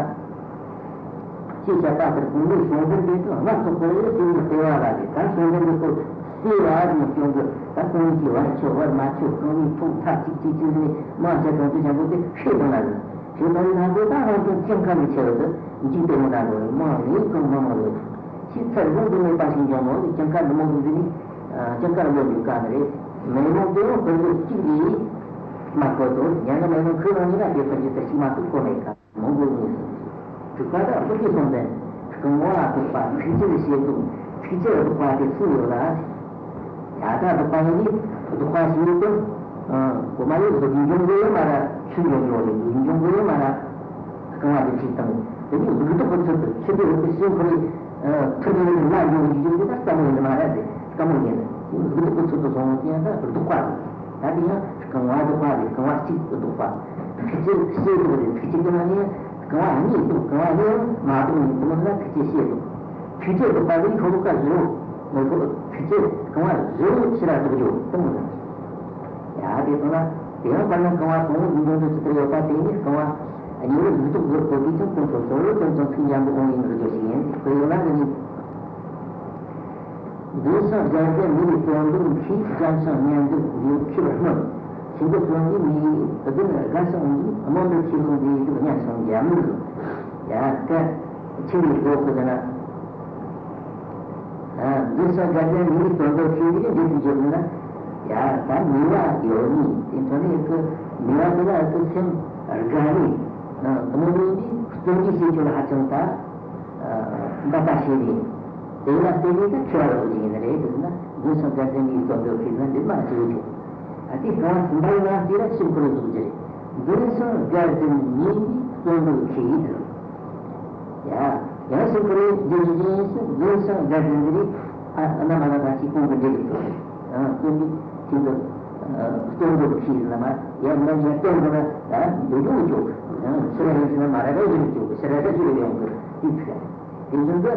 ཅེས་བྱ་བ་ལྟར་གོང་ནས་གསུང་འདི་འདི་དག་སྔར་དུ་གོང་འོག་དེ་ཉིད་སྤེལ་བ་ལ་རེད། ད་གསུང་འདི་འདི་སྐོར་སྤེལ་བ་ནས་སྐྱོན་གྱི། ད་གོང་གི་བར་ཆད་བར་མ་ཆད་རྐང་བའི་ཐོག་མཐའ་གཅིག་གཅིག་གཅིག་ནས་མ་བྱ་གྲོང་དུ་བྱ་འགོ་དེ་ཤེས་དང་ལ་རེད། ཤེས་དང་ལ་འགོ་ད་རང་དོན་སྐྱེ་མཁན་གྱི་ཆེ་བ་དུ་འཇིག་པའི་མི་འདྲ་འགྲོ་རེད། མང་ནས་གང་མང་མང་རེད། ཅིག་ཚར་ལུང་དུ་མེད་པ་ཞིག་འབྱུང་ནོ། སྐྱེ་མཁན་འདི་མོ་དུ་འདི་ནི་སྐྱེ་མཁན་ལོ་རྒྱུས་ཀ་ནི་རེད། མེ་ལོང་དེ་ཡང་དཔེར་བརྗོད་གཅིག་རེད། མ་གོ་དོ་ཉན་གི་མེ་ལོང་ཁོའི་རང་ཉིད་ལ་དེ་དཔེར་བརྗོད་དེ་གཅིག་མ་གཏོགས་གོ་མེད་ཀ་མང་པོ་ནི། དྲུག་པ་དང་ལྷུག་གི་གསུང་ལྡན། རྐང་པ་ལ་གཏུགས་པ་ཚིགས་བཅད་ཞེས་འདུག་ཚིགས་བཅད་ལ་གཏུགས་པ་དེ་གསུམ་ཡོད་ལ། ཡ་ད་གཏུགས་པ་ཡིན་གྱི་གཏུགས་པ་ཞིག་ཡོད་དོ། གོ་མ་ཡོད་གཟུགས་འབྱུང་གི་ཡོད་མ་ར་ཆུ་འབྱུང་གི་ཡོད་རེད། གཟུགས་འབྱུང་གི་ཡོད་མ་ར། རྐང་པ་དེ་ཚིག་དང་དེ་ནི་གཟུགས་ཐོག་གི་ཚུལ་དུ་ཆུ་དེ་འོད་དེ་ཤིང་ཁོ་རེ། ཐུར་གྱི་ལ་འགྱུར་གྱི་ཡོད་པ་ད་སྐམ་མོ་ཡིན་མ་རེད་དེ། སྐམ་མོ་ཡིན། ལུག་ལུག་ཚུལ་དུ་སོང་དེ་ཡང་ད་ལྡོག་པ་རེད། ད་དེ་ཡང་རྐང་བ་ལྡོག་པ་རེད། རྐང་བ་གཅིག་ཏུ་ལྡོག་པ། ཕི་ཅི་ཤེས་ལྡོག་རེད། ཕི་ཅི་གི་ན་ནི་རྐང་བ་གཉིས་ལྡོག། རྐང་བ་གཉིས་མ་ལྡོག་ནི་དེ་མོ་ན་ཕི་ཅི་ཤེས་ལྡོག། ཕི་ཅི་ལྡོག་པ་རེད། ཁོ་ལོ་ཀ་བཞི་བོ། ཁོ་ཕི་ཅི་རྐང་བ་བཞི་བོ་ཕྱི་ར་ལྡོག་རྒྱུ་དེ་མོ་རེད། ཡ་དེ་སོང་ན་དེ་ཡང་དཔེར་ན་རྐང་བ་གང་བོ་འཛིན་སྐྱོང་དུ་ཅི་ལྟར་ཡོད་པ་དེ་ནི་རྐང་བ་གཉིས་པོ་ལུགས་ལྡོག་གི་གོ་དུས་ཀྱང་དོན་སོ་སོར་དོན་ཙམ་ཚིག་འཇམ་པོ་འོང་ཡིན་རྒྱུ་ཞིག་ཡིན། དཔེར་ཡོད་ན་གི་ནི། མདུན་སང་སྦྱར་ཏེ་མི་ཡི་བརྩོན་འགྲུས་མཁས། འཇམ་ཞིང་སྙན་འདུག་ལེའུ་མཁས་པར་སྨོན། ཆེན་པོ་བརྩོན་འགྲུས་མི་ཡི་བདུན་དགའ་ཞིང་འོང་དུས་སྨོན་པའི་ཁྱེའུ་མཛེས་སྡུག་སྙན་ཞིང་འཇམ་འདུག། ཡ་སྐད་ཆེ་བའི་སྒོ་ཁོ་དེ་ན། མདུན་སང་སྦྱར་ཏེ་མི་ཡི་བརྩོན་འགྲུས་མཁས་ཀྱི་འདྲེ་དུ་འཇོག་ན། ཡ་ད་ནུས་པ་ཡོད་ནི་དེ་ཐོག་ནས་ཀི་ནུས་པ་དེ་ལ་ཀི་སེམས་དགའ་ནི། དེ་མོ་ཡིན་དུས་བརྩོན་འགྲུས་བྱེད་ཆོག་ལ་ཧ་ཅང་ད། འབད་པ་བྱས་ནས། དེ་ལ་བརྟེན་ནས་ད་ཁྱེད་རང་ལོ་ཡིན་ནི་རེད་འདུག་ན། མདུན་སང་སྦྱར་ཏེ་མི་ཡི་བརྩོན་འགྲུས་མཁས་ན་འདི་མ་བྱེད་ཆོག། ཨ་དེ་གང་གསུམ་པ་ཡིན་ན་དེ་ལ་ཕྱིར་འཁོར་འདུག་ཅེས། མདུན་སང་སྦྱར་ཏེ་མི་ཡི་བརྩོན་འགྲུས་མཁས་ཡིན་འདུག། ཡ། ཡང་ཕྱིར་འཁོར་འདུག་ཅེས་མདུན་སང་སྦྱར་ཏེ་འདི་རེད། ཨ་ཨ་ན་མ་ན་ད་ཅི་གོང་གི་འདི་རེད། ཨ་བརྩོན་འགྲུས་མཁས་འདུག། བརྩོན་འགྲུས་མཁས་ཡིན་ན་མ་ཡང་མ་ཡང་བརྩོན་འགྲུས་ན་ད་འདི་འགྲུབ་ཆོག། ཕྱིར་ཡིན་ཟེར་ན་མ་ར་ར་ཡིན་ཆོག། ཕྱིར་ར་ར་ཅི་རེད་ཡོང་གི་དེ་ཚིག་དེ་བཞིན་དུ།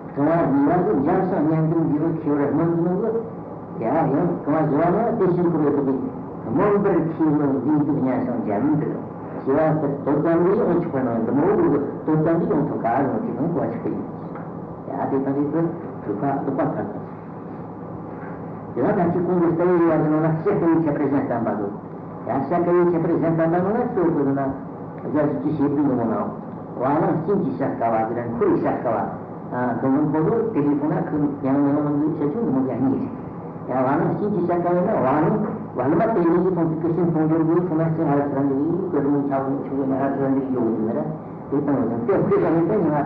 རྐང་བ་གཉིས་པ་དེ་འཇམ་ཞིང་སྙན་འདུག་འདི་རུ་ཁྱེར་བར་སྨོན་འདུག་ནོ་གི། ཡ་ཡང་རྐང་བ་བཞི་བ་ནི་དེ་ཕྱིར་འཁོར་བའི་དུག་གི། སྨོན་པར་ཁྱེད་ལོ་མཛེས་སྡུག་སྙན་ཞིང་འཇམ་འདུག། ཞེས་པ་ལྟར་དོན་དམ་གྱི་ཡོང་ཆོག་པ་ནང་འདི་མོ་བོ་གི་དོན་དམ་གྱི་ཡོང་ཐུབ་ག་རུང་ཅི་དང་གོ་ཆོག་གི་ཡིན། ཡ་དེ་དང་དེ་ཚོ་དྲུག་པ་བདུག་པ་ཐམས་ཅད། དེ་ལ་ད་ཅི་གོང་གི་ལྟ་བའི་ཡོད་པ་ནང་ན་ཤེས་ལྟ་བའི་ཁྱད་པར་གཞན་དམ་པ་དང་། ཡང་ཤ་ཀ་ཡི་ཁྱད་པར་གཞན་དམ་པ་ནང་ན་གཙོ་བོ་ན། རྒྱ་ཞིག་གི་ཞེ་པོའི་ངོ་ན། བ་ལང་སྐྱིན་གྱི་ཤ་ཀ་བ་དེ་ར་འཁོར་བའི་ཤ་ཀ་བ། ཨ་དོན་དམ་པོ་ལོ་དེ་ལས་ཕུང་ན་ཁོ་ཡང་ཡང་ཡང་འདུག་ཤ་ཆུང་ངོ་ག་གཉིས་རེད། ཡང་བ་ལང་སྐྱིན་གྱི་ཤ་ཀ་བ་ན་བ་ལང་བ་ལ་མ་དེ་ལས་ཀྱི་ཕུང་གི་ཤིང་ཕུང་འབྱོར་དགོས་ཕུང་ན་ཤིང་ཧ་ཚ་འདི་ཡིན་གོ་རུང་ཆ་བོ་ཆུ་བོ་ན་ཧ་ཚ་འདི་ཡོད་ཡིན་ན་ར། དེ་དང་ཡང་དེ་དཔེ་ཁ་ནས་ད་ཉི་མ་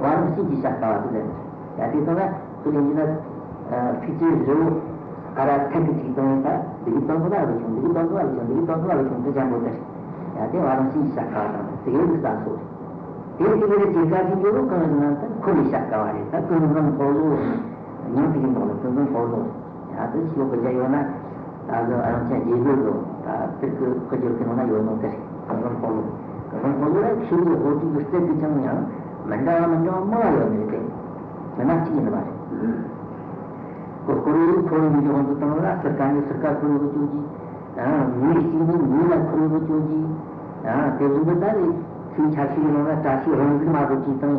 བ་ལང་སྐྱིན་གྱི་ཤ་ཀ་བ་དེ་རེད། ཡ་དེ་ཚོ་ན་ཁོ་ལས་ཡིན་ན། ཕི་ཅི་རི་བོ་ཨ་ར་ཐེག་གི་ཅིག་གཏོང་ཡིན་ད། འདི་གི་གཏོང་ཐུབ་ཨ་རུ་ཆུང་། འདི་གི་གཏོང་ཐུབ་ཨ་རུ་ཆུང་། འདི་གི་གཏོང་ཐུབ་ཨ་རུ་ཆུང་། དེ་ཅང་པོ་དེ་རེད། ཡ་དེ་བ་རང་བཞིན་ཤ་ཁ་དང་དེ་གི་ས་སོ་རེད། དེ་དེ་གི་རེད་ཅིག་ག་ཅིག་འགྱུར་རོ་གང་ཡིན་ན་ད་ཁོ་ལས་ཤ་ཁ་བ་རེད། ད་ཀུན་བཟང་འཁོར་ལོ་ཉམས་ཀྱི་ཡིན་ནོ་ལ་ཀུན་བཟང་འཁོར་ལོ་ཡ་དེ་ཤོག་གི་རྒྱ་ཡོད་ན། ད་གི་ཨ་རང་ཅན་རྗེས་ལུས་ལོ་ད་དེ་གི་ཁོ་རྒྱུ་གི་ནང་ན་ཡོད་ནོ་དེ་རེད། ཀུན་བཟང་འཁོར་ལོ། ཀུན་བཟང་འཁོར་ལོ་ལ་ཆོས་ལུགས་ཧོ་ཏི་གི་རྩལ་གི་ཅང་ཡང་མི་འདྲ་བ་མི་འདྲ་བ་མང་བ་ཡོད་ནི་རེད་དེ། མི་སྣ་གཅིག་ཡིན་པ་རེད། ཁོ་ཁོར་ཡུག་ཁོར་ཡུག་གི་དབང་དུ་བཏང་ན་སིར་ཀ་ནས་སིར་ཀ་ཁོར་ཡུག་གི་སྤྱོད་ཀྱི། མི་གཅིག་ནས་མི་ལ་ཁོར་ཡུག་གི་སྤྱོད་ཀྱི། དེ་བཞིན་དུ་ད་རེས་ཚིག་ཆ་ཤས་ཀྱི་ནང་ན་བཀྲ་ཤིས་རང་གཟུགས་མ་གཏོགས་ཅིག་དང་།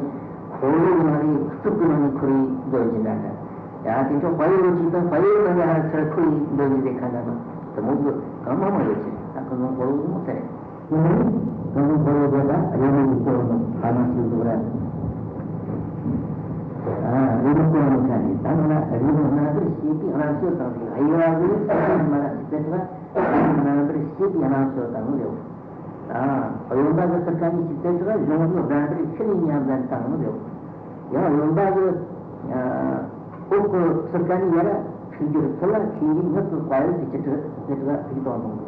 འཁོར་ལོ་གི་ནང་ནས་གཙུག་གི་ནང་ནས་ཁོར་ཡུག་འདོན་གྱི་འདྲ་འདྲ། ཡ་དེ་ཚོ་དཔལ་ཡུལ་ཅིག་དང་དཔལ་ཡུལ་ནང་ནས་ཧ་ཚུར་ཁོར་ཡུག་འདོན་གྱི་རེད། ཁ་འདྲ་དང་དེ་མོ་གི་གང་མང་མང་ཡོད་ཀྱི་ད་ཁོ་ཚོ་འཁོར་ལོ་གི་མོ་ཚེ་རེད། དེ་ནས་གང་འཁོར་ལོ་དེ་དག་རི་མོ་ཡི་སྐོར་ནི་ཕ་མ་ཞིག་འདུག་ར། ཨ་རི་མོ་སྐོར་ནི་ཁ་ནས་ད་ནང་ན་རི་མོ་རྣམ་པར་ཤེས་པའི་རྣམ་དཔྱོད་དང་ནི་དབྱེ་བ་གི་མ་ར་ཞིག་ཏུ་ཆགས། རྣམ་པར་ཤེས་པའི་རྣམ་དཔྱོད་དང་ནི་རེད། ཨ་གཡོན་པ་གི་སིར་ཀ་ནས་ཞིག་ཏུ་ཆགས། གཞུང་ལུགས་འགྲན་པར་ཤེས་པའི་ཉམས་ལྡན་དང་ནི་རེད། ཡང་གཡོན་པ་གི་ཨ་འོག་གི་སིར་ཀ་ནས་ཡར་ཕྱུག་འགྱུར་ཚུལ་ལ་མཁས་པའི་ངག་གི་དཔལ་ཡོན་གྱི་བཅུ་དྲུག་བཅུ་དྲུག་ཐིག་གཏོང་དང་།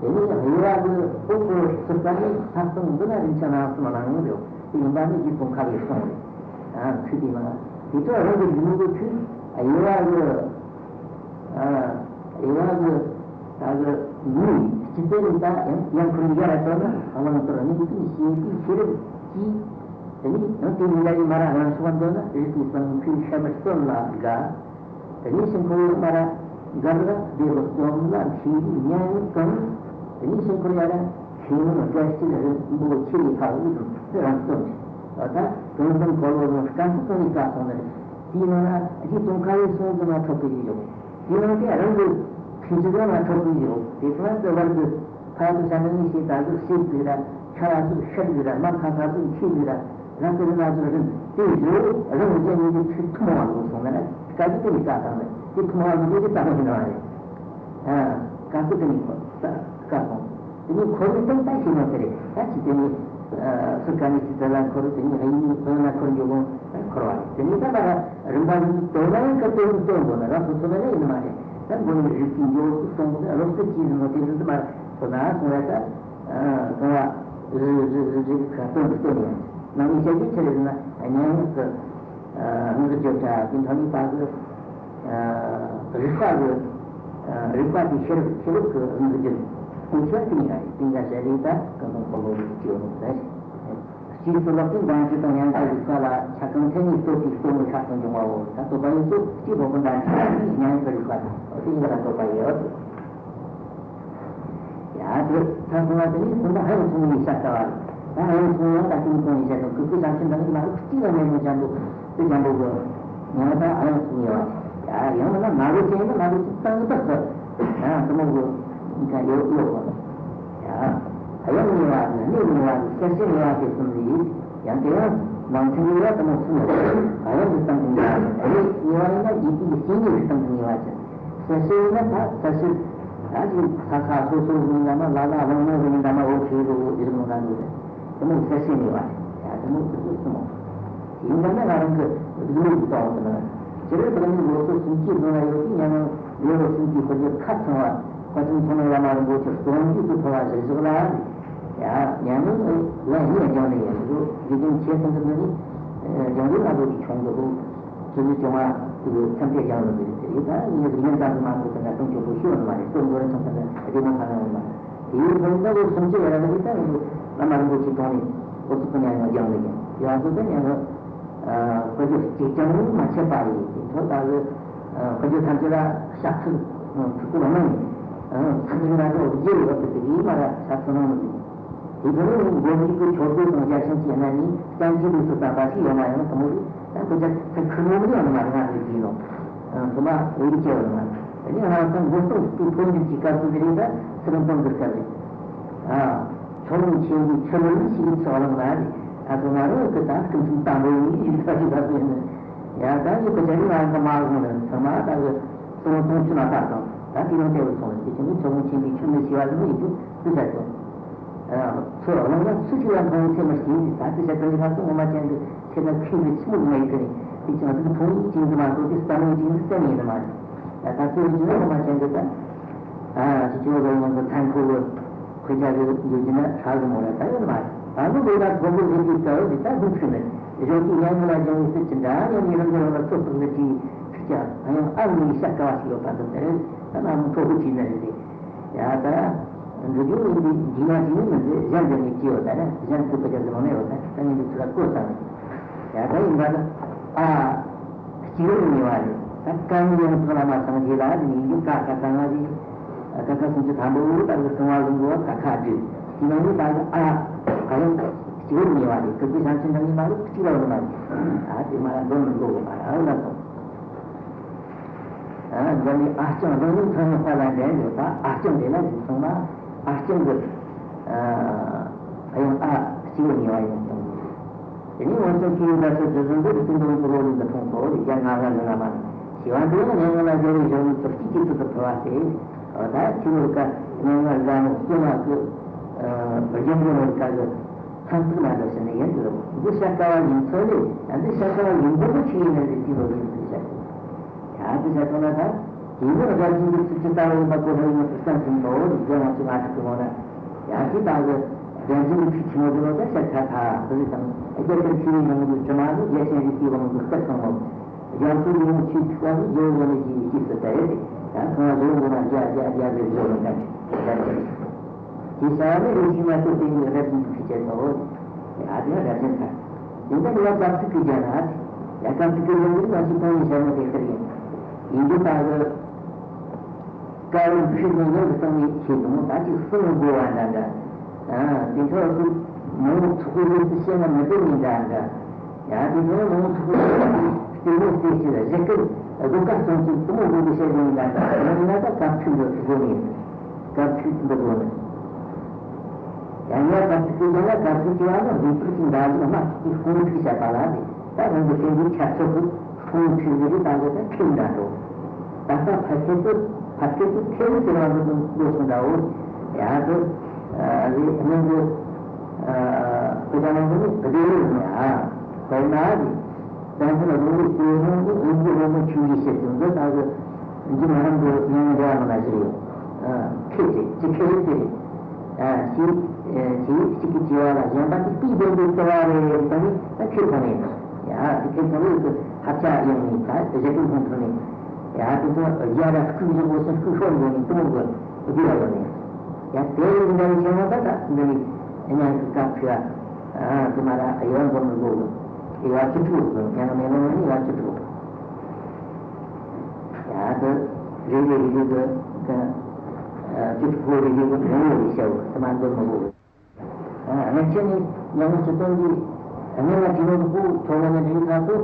དེ་ནས་དབྱེ་བ་གི་འོག་གི་སུ་ཙམ་ནི་ཐབ་སྟངས་འདི་ལ་རིན་ཆེན་སྣང་གསུམ་གནང་ཡོད་རེད། དེ་ཡིན་པ་ནི་རྗེ་ཙོང་ཁ་པའི་གསུང་རེད། ཨ་ཚིག་དེ་ནང་དེ་ཚོ་རང་གི་རྒྱུད་ལུགས་ཀྱི་ཚིག་དབྱེ་བ་གི་ཨ་དབྱེ་བ་གི་ད་གི་མིའི་སྤྱི་དཔལ་རིག་པ་ཡང་ཡང་ཁོ་ནི་ཡར་གཏོང་ན་དབང་དུ་གནས་པའི་ཤེས་པའི་ཤེས་རབ་ཀྱིས། དེ་ནས་ཡང་དེ་ཉིད་ལ་ཡི་མ་ར་རང་སོགས་འདོད་ན་རིག་པའི་བསམ་མཁན་ཤ་མར་སྟོན་ལ་དགའ། དེ་ནས་ཕྱིར་འཁོར་ཡང་མ་ར་འགར་ར་བདེ་བ་སྟོན་ལ་མཁས་པའི་སྙན་ངག་གང་། དེ་ནས་ཕྱིར་འཁོར་ཡ་ར་མཁས་མང་དགའ་སྐྱིད་རིན་པོ་ཆེ་ཡི་ལྷ་བུ་དང་རང་སྟོན་ཆེ། ད་ལྟ་དོན་དམ་འཁོར་ལོ་ནི་སྐམ་པོ་གང་ཡིན་ཀ་སོང་ནི་རེད། དེའི་ནང་ན་རྗེ་ཙོང་ཁ་པའི་གསུང་དུ་མ་ཐོབ་པའི་ཡིད་འཇོག། དེའི་ནང་དེ་རང་གི་ཐུན་ཚོད་ལ་མ་ཐོབ་པའི་ཡིད་འཇོག། དེ་ཚོ་ལ་བར་གྱི་ཕ་ཚོ་ཤ་ནང་ནས་ཤེས་ད་གཟུགས་ཤེས་དགོས་ར། ཤ་ལ་གཟུགས་ཤ་དགོས་ར། མ་ཁ་ཁ་གཟུགས་ཤེས་དགོས་ར། ར་ཏི་རི་ན་ཚོ་རིམ་དེ་བཞིན་རང་གི་རྒྱན་གཉིས་ཀྱི་ཚིག་ཐུན་མོང་བ་ལ་སོང་ན་ར་སྐད་ཅིག་དེ་ནས་བཀག་བཏང་ནས་དེ་ཐུན་མོང་བ་ལ་དེ་ཙམ་ཞིག་ན་རེད། ཨ་སྐད་ཅིག་དེ་ནས་ཁོ་བཀག་སོང་། དེ་ནས་འཁོར་བའི་སྟེང་ད་ཤེས་ནོ་དེ་རེད། ད་ཅི་དེ་ནས་སུ་ག་ནས་ཅི་ཙམ་ལ་འཁོར། དེ་ནས་ཧ་ཡིན་ནས་སོང་ན་འཁོར་འཇོག་གོང་འཁོར་བ་རེད། དེ་ནས་ད་ལ་རིམ་པ་བཞིན་དུ་དོན་ན་ཡང་སྐད་དོན་དུ་སྟོན་དགོས་ན་ར་སོ་སོ་ན་ཡང་ཡིན་ནི་མ་རེད། ད་མགོ་ནས་རིགས་ཀྱི་འཇོག་ཏུ་སོང་གོང་ལོག་སྟེ་ཅི་ཟིན་ནོ་དེ་ཟིན་དུ་མ་རེད། སོ་ན་སོང་ཡ་ད་སོང་བ་རི་རི་རི་རི་ཁ་དོན་དུ་སྟོན་ཡོང་། ནང་ནས་བཤད་རྒྱུ་ཆི་རེད་ཟེར་ན། སྙན་ངག་གི་རིང་གི་བརྗོད་བྱ་དེ་འཕྲོ་ནས་ད་གི་རིག་པ་གི་རིག་པ་དེ་ཤེས་རབ་ཤེས་རབ་ཀྱི་རིང་གི་བརྗོད་དེ་ཆོས་དེ་ཡིན་ད་རེད། དེ་འདྲ་བཤད་རེད། ད་གང་གང་གོ་ལོ་རེད་ཅེས་ཡོང་ད། གཅིག་ཏུ་ལོག་པའི་འདམ་གྱི་དང་ཡང་དག་རིག་པ་ལ་ཆ་གང་ཐད་ནས་ལྟོས་པའི་རྟོག་མི་ཤ་སྟོང་འབྱུང་བའོ། ད་ལྟོས་པ་ཡིན་ཚུལ་གཅིག་ལོག་པའི་འདམ་གྱི་སྙན་ངག་གི་རིག་པ་དང་དེ་གཉིས་ལ་ལྟོས་པ་ཡོད། ཡ་དེ་ད་སོང་བ་དེ་ནི་སོང་བ་ཧ་ཡང་སོང་བའི་ཤ་ལྟ་བ་རེད། ད་ཧ་ཡང་སོང་བ་ད་ཀུན་སོང་བའི་ཤ་དང་ཀུན་ཀུན་བྱང་ཆུབ་འདྲ་ནི་མ་རུ་གཅིག་ལ་མེད་ནོ་འཇམ་པོ་དེ་འཇམ་པོ་གི་ཡང་ད་ཧ་ཡང་སོང་ཡོད་བ། ཡ་ཡང་ན་མ་རུ་ཅན་ན་མ་རུ་ཅིག་ཏང་ཏག་གི་ཡ་དེ་མོ་གི་ཡིན་ཀ་ཡོད་ཡོད་གོ། ཡ། ཨ་ཡང་ཉེ་བ་དང་གནས་ཉེ་བ་དང་སེལ་བྱེད་ཉེ་བ་ཞེས་གསུངས་པས། ཡང་དེ་ཡང་ནང་ཚན་ཉེ་བ་དུ་མ་གསུངས་ཡོད། ཨ་ཡང་དུ་སྟངས་ཀྱི་ཉེ་བ་དང་གནས་ཉེ་བ་ཡིན་ན་ཡིད་ཀྱི་སྐྱེ་གནས་ཀྱི་སྟངས་ཀྱི་ཉེ་བ་ཅན། སེལ་བྱེད་ཡིན་ན་ད་སེལ་བྱེད་ད་ཅིག་ཁ་ཁ་སོ་སོ་ཡིན་ན་མ་ལ་ལ་བླང་ན་ཡིན་ན་མ་འོ་ཁེ་རོ་འོ་དེ་རུ་མོ་ད་འདུག་དེ་མོ་སེལ་བྱེད་ཉེ་བ་ཡ་དེ་མོ་དེ་ཚོ་གསུམ་མོ། ཡིན་ན་ང་རང་གི་ལུས་ཀྱི་སྟོང་དུ་ན། སྤྱིར་བཏང་ནི་ལོ་སོ་སུམ་ཅུ་ལོ་ན་ཡོད་དུས་ཡང་ན་ལོ་རོ་སུམ་ཅུ་དཔེ་རྒྱ་ཁ་ཚང་བ་བཀའ་དྲིན་ཚང་མ་བླ་མ་རིན་པོ་ཆེ་སྟོང་རྒྱུད་དུ་ཕུལ་བ་ཞིག་བཞག་ལ། ཡ་ཉན་ནི་ལ་ཡིན་ཡང་སྦྱང་ནི་ཡིན་འདུག་དགེ་རྒན་ཆེ་ཚང་གི་འདི་ནི་སྦྱང་རིགས་ལ་ལོ་གི་ཆུང་གི་ཧུ་ཆུ་ཚོད་བཅོ་ལྔ་དུ་ཐམས་ཅད་སྦྱང་ནི་འདི་རེད། དེ་ཡིན་ད་ཡིན་ཡང་དགེ་རྒན་ཙམ་དུ་མ་གཏོགས་དེ་འདྲ་གཏོང་ཆོག་པོ་ཤི་བ་ནི་མ་རེད། སྟོབས་འགྲོ་རིན་ཆེན་ཚང་གི་བདེ་མོ་ཚང་ནི་ཡོད་མ་རེད། དེའི་ཐོག་ནས་ལོ་སུམ་ཅུ་ཡར་ལ་གི་ད་ཡིན་འདུག་བླ་མ་རིན་པོ་ཆེ་གཏོང་ནས་ཨོ་ཚོ་ཀུན་ཡང་སྦྱང་ནི་ཡིན། ཡང་སུ་ད་ཡང་ན། དཔེ་རྒྱུ་གཅིག་ཀྱང་མ་ཆད་པ་ཡིན། དེ་ཐོག་ད་གི་དཔེ་རྒྱུ་ཐམས་ཅད་ལ་ཤ་ཚུགས་ཚུགས་པོ་ལ་མ་ཡིན། ཚུགས་ཡིན་ན་ལོ་རྒྱུ་ཡོད་པའི་དེ་ཡིན་མ་ར་ཤ་ཚུགས་ནང་མི་འདུག་དེ་ཐོག་ནས་མགོ་མཇུག་གི་ཆོས་སྐད་དང་རྒྱ་ཆེན་གྱི་རྣམ་སྨིན་བསྟན་བཅོས་ལུགས་སུ་བསྟན་པ་ཞིག་ཡོད་མ་ཡོང་དང་མོ་རེད། ད་དཔེ་རྒྱུ་ཚུགས་ཁུར་མོ་མི་ཡོང་ནི་མ་རེད། ང་རེད་ཡིན་ནོ། དུ་མ་འོས་ཀྱི་ཡོད་མ་རེད། དེ་ནས་ང་ཚོ་མགོ་རྟིང་སྤོས་ཕོ་འགྱུར་གྱི་སྐབས་སུ་དེ་རེད། ད་ཚུར་འཕང་གི་སྐབས་རེད། ཨ། ཆོ་མོ་ཆེན་པོའི་ཆུ་ལུད་ཞིག་ཚོགས་ལངས་ན་རེད། ད་ཚོ་ང་རང་གི་ད་སྐུ་མཐུན་དམ་པོ་ཡིན་ཡིན་ཐག་ཆོད་པ་ཟེར་ནས། ཡ་ད་ཡི་གེ་ཅན་ང་རང་གི་མ་བཟུང་ནས་ཚང་མ་ད་གི་སོང་སོང་ཆུ་ན་ད་དང་ད་དེ་རིང་དེ་བས་སོང་དེ་ཆུ་ནི་ཆོ་མོ་ཆེན་པོའི་ཆུ་ལུད་ཞེས་པ་ཟེར་ནི་ཡིན་རྒྱུ་དེ་བྱ་ཆོག་ཚོ་རང་ལ་སུ་ཞིག་ལ་མཐོང་ཚེ་མ་སྐྱེས་ད་དེ་བྱ་ཆོག་ཡིན་ན་སོང་ངོ་མ་ཅན་གི་ཆེ་ད་ཁྱིམ་གི་ཆི་མོ་མེད་གི་རེད། དེ་ཅང་དེ་མཐོང་ཡིན་ཅིང་དུ་མ་གཏོགས་དེ་ལྟ་མོ་ཅིང་དུ་བསྟན་ཡིན་ནི་མ་རེད། ད་ད་ཚོ་ཡིན་ན་ངོ་མ་ཅན་གི་ད། ཨ་ཅི་ཅོ་གི་ཡོང་གི་ཐན་ཁུ་གི་ཁོ་ཅག་གི་ཡོད་ཀྱི་ན་ཧྲ་གི་མོ་ར་ད་ཡོད་མ་རེད། ད་ནི་ལོ་ལ་དགོན་པོ་ལས་ཀྱི་སྐལ་བ་འདི་ད་ལྷུག་ཤིང་ནས་གཞོན་སྐྱེས་ཉམས་མྱོང་ལ་སྦྱོང་བའི་སྲིད་ཀྱི་འདྲ་ཡང་ཉེ་རང་གི་རང་ལ་ཚོད་དཔག་ལས་ཀྱི་ཁྲིག་ཀྱང་ཨ་ཡང་ཨ་ནི་ཤ་དཀའ་བ་ཞིག་ཡོད་པ་འདི་ལྟར་ད་ན་མོ་ཁྲོ་གི་བྲིས་ན་རེད། ཡ་ད་འགྲོ་རྒྱུ་ཡིན་པའི་འདི་ན་འདི་ནི་མི་འདི་གཞན་འདི་ནས་སྐྱེ་ཡོད་ད་ན་གཞན་ཚོད་དཔག་ཀྱང་ཟེར་ནས་ཡོད་ད་ད་ངས་འདི་ཚོ་ལ་བཀོད་ཙམ་ཡ་ད་ཡིན་པ་ད་ཨ། སྐྱེ་བོ་ཉེ་བ་རེད། ད་བཀའ་ཡི་ཡང་ཐོག་ལ་མ་སངས་རྒྱས་ལ་ནི་ཡིན་གྱི་ཀ་ཁ་ཚང་བ་རེད། ཀ་ཁ་སུམ་ཅུ་ཐམ་པོ་ད་གི་རྐང་བ་བཟུང་གོ་ཀ་ཁ་བྲིས། དེ་ནང་ནི་ད་གི་ཨ་ཨ་ཡང་སྐྱེ་བོ་ཉེ་བ་རེད། ཀུ་ཀུ་ཤང་ཆེན་ནང་ནི་མ་རུ་གཅིག་ལ་རུ་མ་རེད། ཨ་དེ་མ་ལ་འདོན་མི་འགྲོ་གོ་མ་ར་ཨ་ལ་སོང་། ཨ་འདི་ནི་ཨ་ལྕང་རང་ཉིད་ཚང་ནི་དཔའ་ལ་འདྲེན་ཡོད་ད་ཨ་ལྕང་དེ་ལ་ཡིན་སོང་ན་ཨ་ལྕང་གི་ཨ་ཡང་ཨ་སྐྱེ་བོ་ཉེ་བ་ཡིན་སོང་། དེ་ནས་འོན་ཀྱང་ཁྱེད་ཡིན་ད་ཚོད་ཇི་བཞིན་དུ་ཀུན་འདོམས་ཀྱི་བློ་ལས་འདི་མཐོང་ཐོག་རིགས་རྒྱ་ང་ལ་ལ་མ་ཞེས་པ་འདི་ཡང་སྙན་ངག་ལ་སྦྱར་བའི་གཞུང་ལུགས་ཚོ་གཅིག་གིས་ཚུལ་དུ་ཕུལ་བ་སྟེ། ད་ཁྱེད་བོད་ཀ་སྙན་ངག་རྒྱ་མོ་སྐྱེ་མ་ཀུ་རྒྱ་མོ་བོད་ཀ་གི་ཚང་ཐུག་ན་འདྲ་ཞིག་ནི་ཡིན་འདུག་འདི་བཤད་དཀའ་བ་ཡིན་ཚོད་ལས་འདི་བཤད་དཀའ་བ་ཡིན་པོ་པོ་ཆི་ཡིན་ནི་རེད། དེ་ལོ་ཡིན་འདུག་བཤད་དགོས། ཡ་དེ་བྱས་ཐོག་ན་ད། དེ་ནི་སྒྲ་གཅན་གྱི་ཚིག་ཅི་ལྟ་བུ་ཡིན་པ་གོ་སླ་ཡིན་ནོ་ཟེར་བསམ་ཟིན་ནོ། རིགས་རྒྱུད་ང་ཚོ་ང་ཚོ་གི་ངོ་ན། ཡང་དེ་དག་གི་སྒྲ་གཅན་གྱི་ཚིག་ཆེན་མོ་དེ་ལོ་ད་ཤ་ཁ་ཁ་དེ་རིགས་དང་རྒྱ་གར་ཆོས་ཡིན་ཡོང་གི་དྲི་མ་ནི་རྒྱ་ཆེན་རིགས་ཀྱི་དབང་གི་སྐད་དང་ངོ་། རྒྱ་མཚོ་ཡིན་ཡོང་ཆོས་ཐིག་པ་ནི་རྒྱལ་བོ་ནི་རྒྱལ་བའི་སྐྱེས་སུ་དར་ཏེ། ད་ཁོང་ལ་རྒྱལ་བོ་ན་རྒྱ་རྒྱ་རྒྱ་ཟེར་རྒྱལ་བོ་ནི་ད་ཆོས་ད་ཆོས། དེ་བྱ་བ་ནི་རིགས་ཤིག་མ་གཏོགས་དེ་ཡི་རབ་ཀྱི་ཁྲིད་བྱེད་དོ། ཡ་དེ་ཡང་རབ་ཅན་ཁ། དེ་འདྲ་ལ་གབ་ཚིག་གི་རྒྱ་ན། ཡ་གབ་ཚིག་གི་རྒྱ་ནི་ང་ཚོ་གོང་ནས་བཤད་ན་དེ་ལྟར་ཡིན། ཡིན་རྒྱུ་ད་གི། སྐབས་ཕྱི་ནས་ཡང་གི་སྟེང་ནས་ཤེས་དུ་མོ་ད་ཅིག་གསུང་དགོས་བ་འདྲ་འདྲ། ཨ་དེ་ཚོ་སུ་མང་པོ་ཚོགས་པའི་རིགས་སུ་བཤད་ན་མི་འདོད་ནི་འདྲ་འདྲ། ཡ་དེ་ཚོ་མང་པོ་ཚོགས་པའི་རིགས་སུ་བལྟས་མོ་བལྟས་ཅི་ལ་གཞི་སྐབས་སྒོ་ཀ་སོང་ཅིག་དུ་མོ་དགོས་གི་བཤད་དགོས་ནི་འདྲ་འདྲ། ཡང་ན་ད་གབ་ཚིག་འདི་དགོས་ནི། གབ་ཚིག་འདི་དགོས་ནི། ཡང་ཡང་གབ་ཚིག་གི་ཡང་ན་གབ་ཚིག་གི་བ་ལ་ལུས་ཚིག་གི་འདྲ་ལུགས་སྣ་ཚོགས་ཀྱི་ཁུངས་ཚིག་བྱས་པ་ལ་ནི་ད་རང་གི་སེམས་ཀྱི་ཆ་ཚོགས་ཀྱི་ཁུངས་ཚིག་ནི་རེད། ད་འདི་ད་ཁེལ་འདྲ་འགྲོ། ད་ལྟ་ཕ་ཁེལ་དུ་ཕ་ཁེལ་དུ་ཁེལ་ཟེར་བ་འདི་དང་ལོ་སོང་འདྲ་བོ། ཡ་དུ་རེད་སྙིང་གི་དཔེ་ཆ་ནང་དུ་ནི་བདེ་བོ་ཡིན་ཡ། དཔེར་ན་རེད། བཙན་ཐབས་རོང་བོའི་སྲས་ནང་གི་དབུས་ཀྱི་རོལ་མོ་ཆུང་བའི་ཕྱིར་དུ་འདི་ལྟ་བུ་འཇིག་མ་རུང་གི་སྙིང་རྗེ་བ་མ་ལ་ཞིག་ཡོད། ཁྱེད་ཀྱིས་ཅི་ཁྱེད་རེད་ཟེར། ཞེས་ཞེས་གཅིག་གིས་བྱས་པ་ལ་གཞན་པ་གཅིག་པས་བདེན་པའི་རྩ་བ་རེད་ད་ནི་ ཁྱེད་ཁོ་ནས་ཡ་དེ་ཁྱེད་ཁོ་ནས་ཀྱི་ཧབ་ཆ་ཡོང་ནས་ད་གཞི་ཀུན་ཁོང་ཁོ་ནས་ཡ་དེ་ཚོ་རྒྱ་ར་སྐུ་བཞི་འོ་སོ་སྐུ་ཤོར་འགྲོ་ནས་དུ་མོ་གི་བསྡུས་ཡ་ཡོད་ནས་ཡ་དེ་ཡི་འདྲ་བའི་ཆེན་མོ་ད་ད་འདི་ནས་གཉན་གྱི་སྐབས་ཁུ་ཡ་དུ་མ་ར་ཡོད་འགོ་མི་འགོ་གི་ཡ་བཅུ་དྲུག་གི་གཉན་མེ་ལོང་ནས་ཡ་བཅུ་དྲུག་ཡ་དེ་རེ་རེ་རེ་རེ་གི་གི་བཅུ་དྲུག་གི་རེ་རེ་གི་ངོ་བོ་རེ་བྱ་བ་དུ་མ་འགོ་མི་འགོ་གི། ཨ་ནི་ཁྱེད་ནི་ཉམས་མྱོང་སྤྱི་དོན་གྱི་གནད་ལ་དྲིས་ལོ་ཕུག་ཐོག་མ་ནས་འདྲི་ཐག་ཏུ་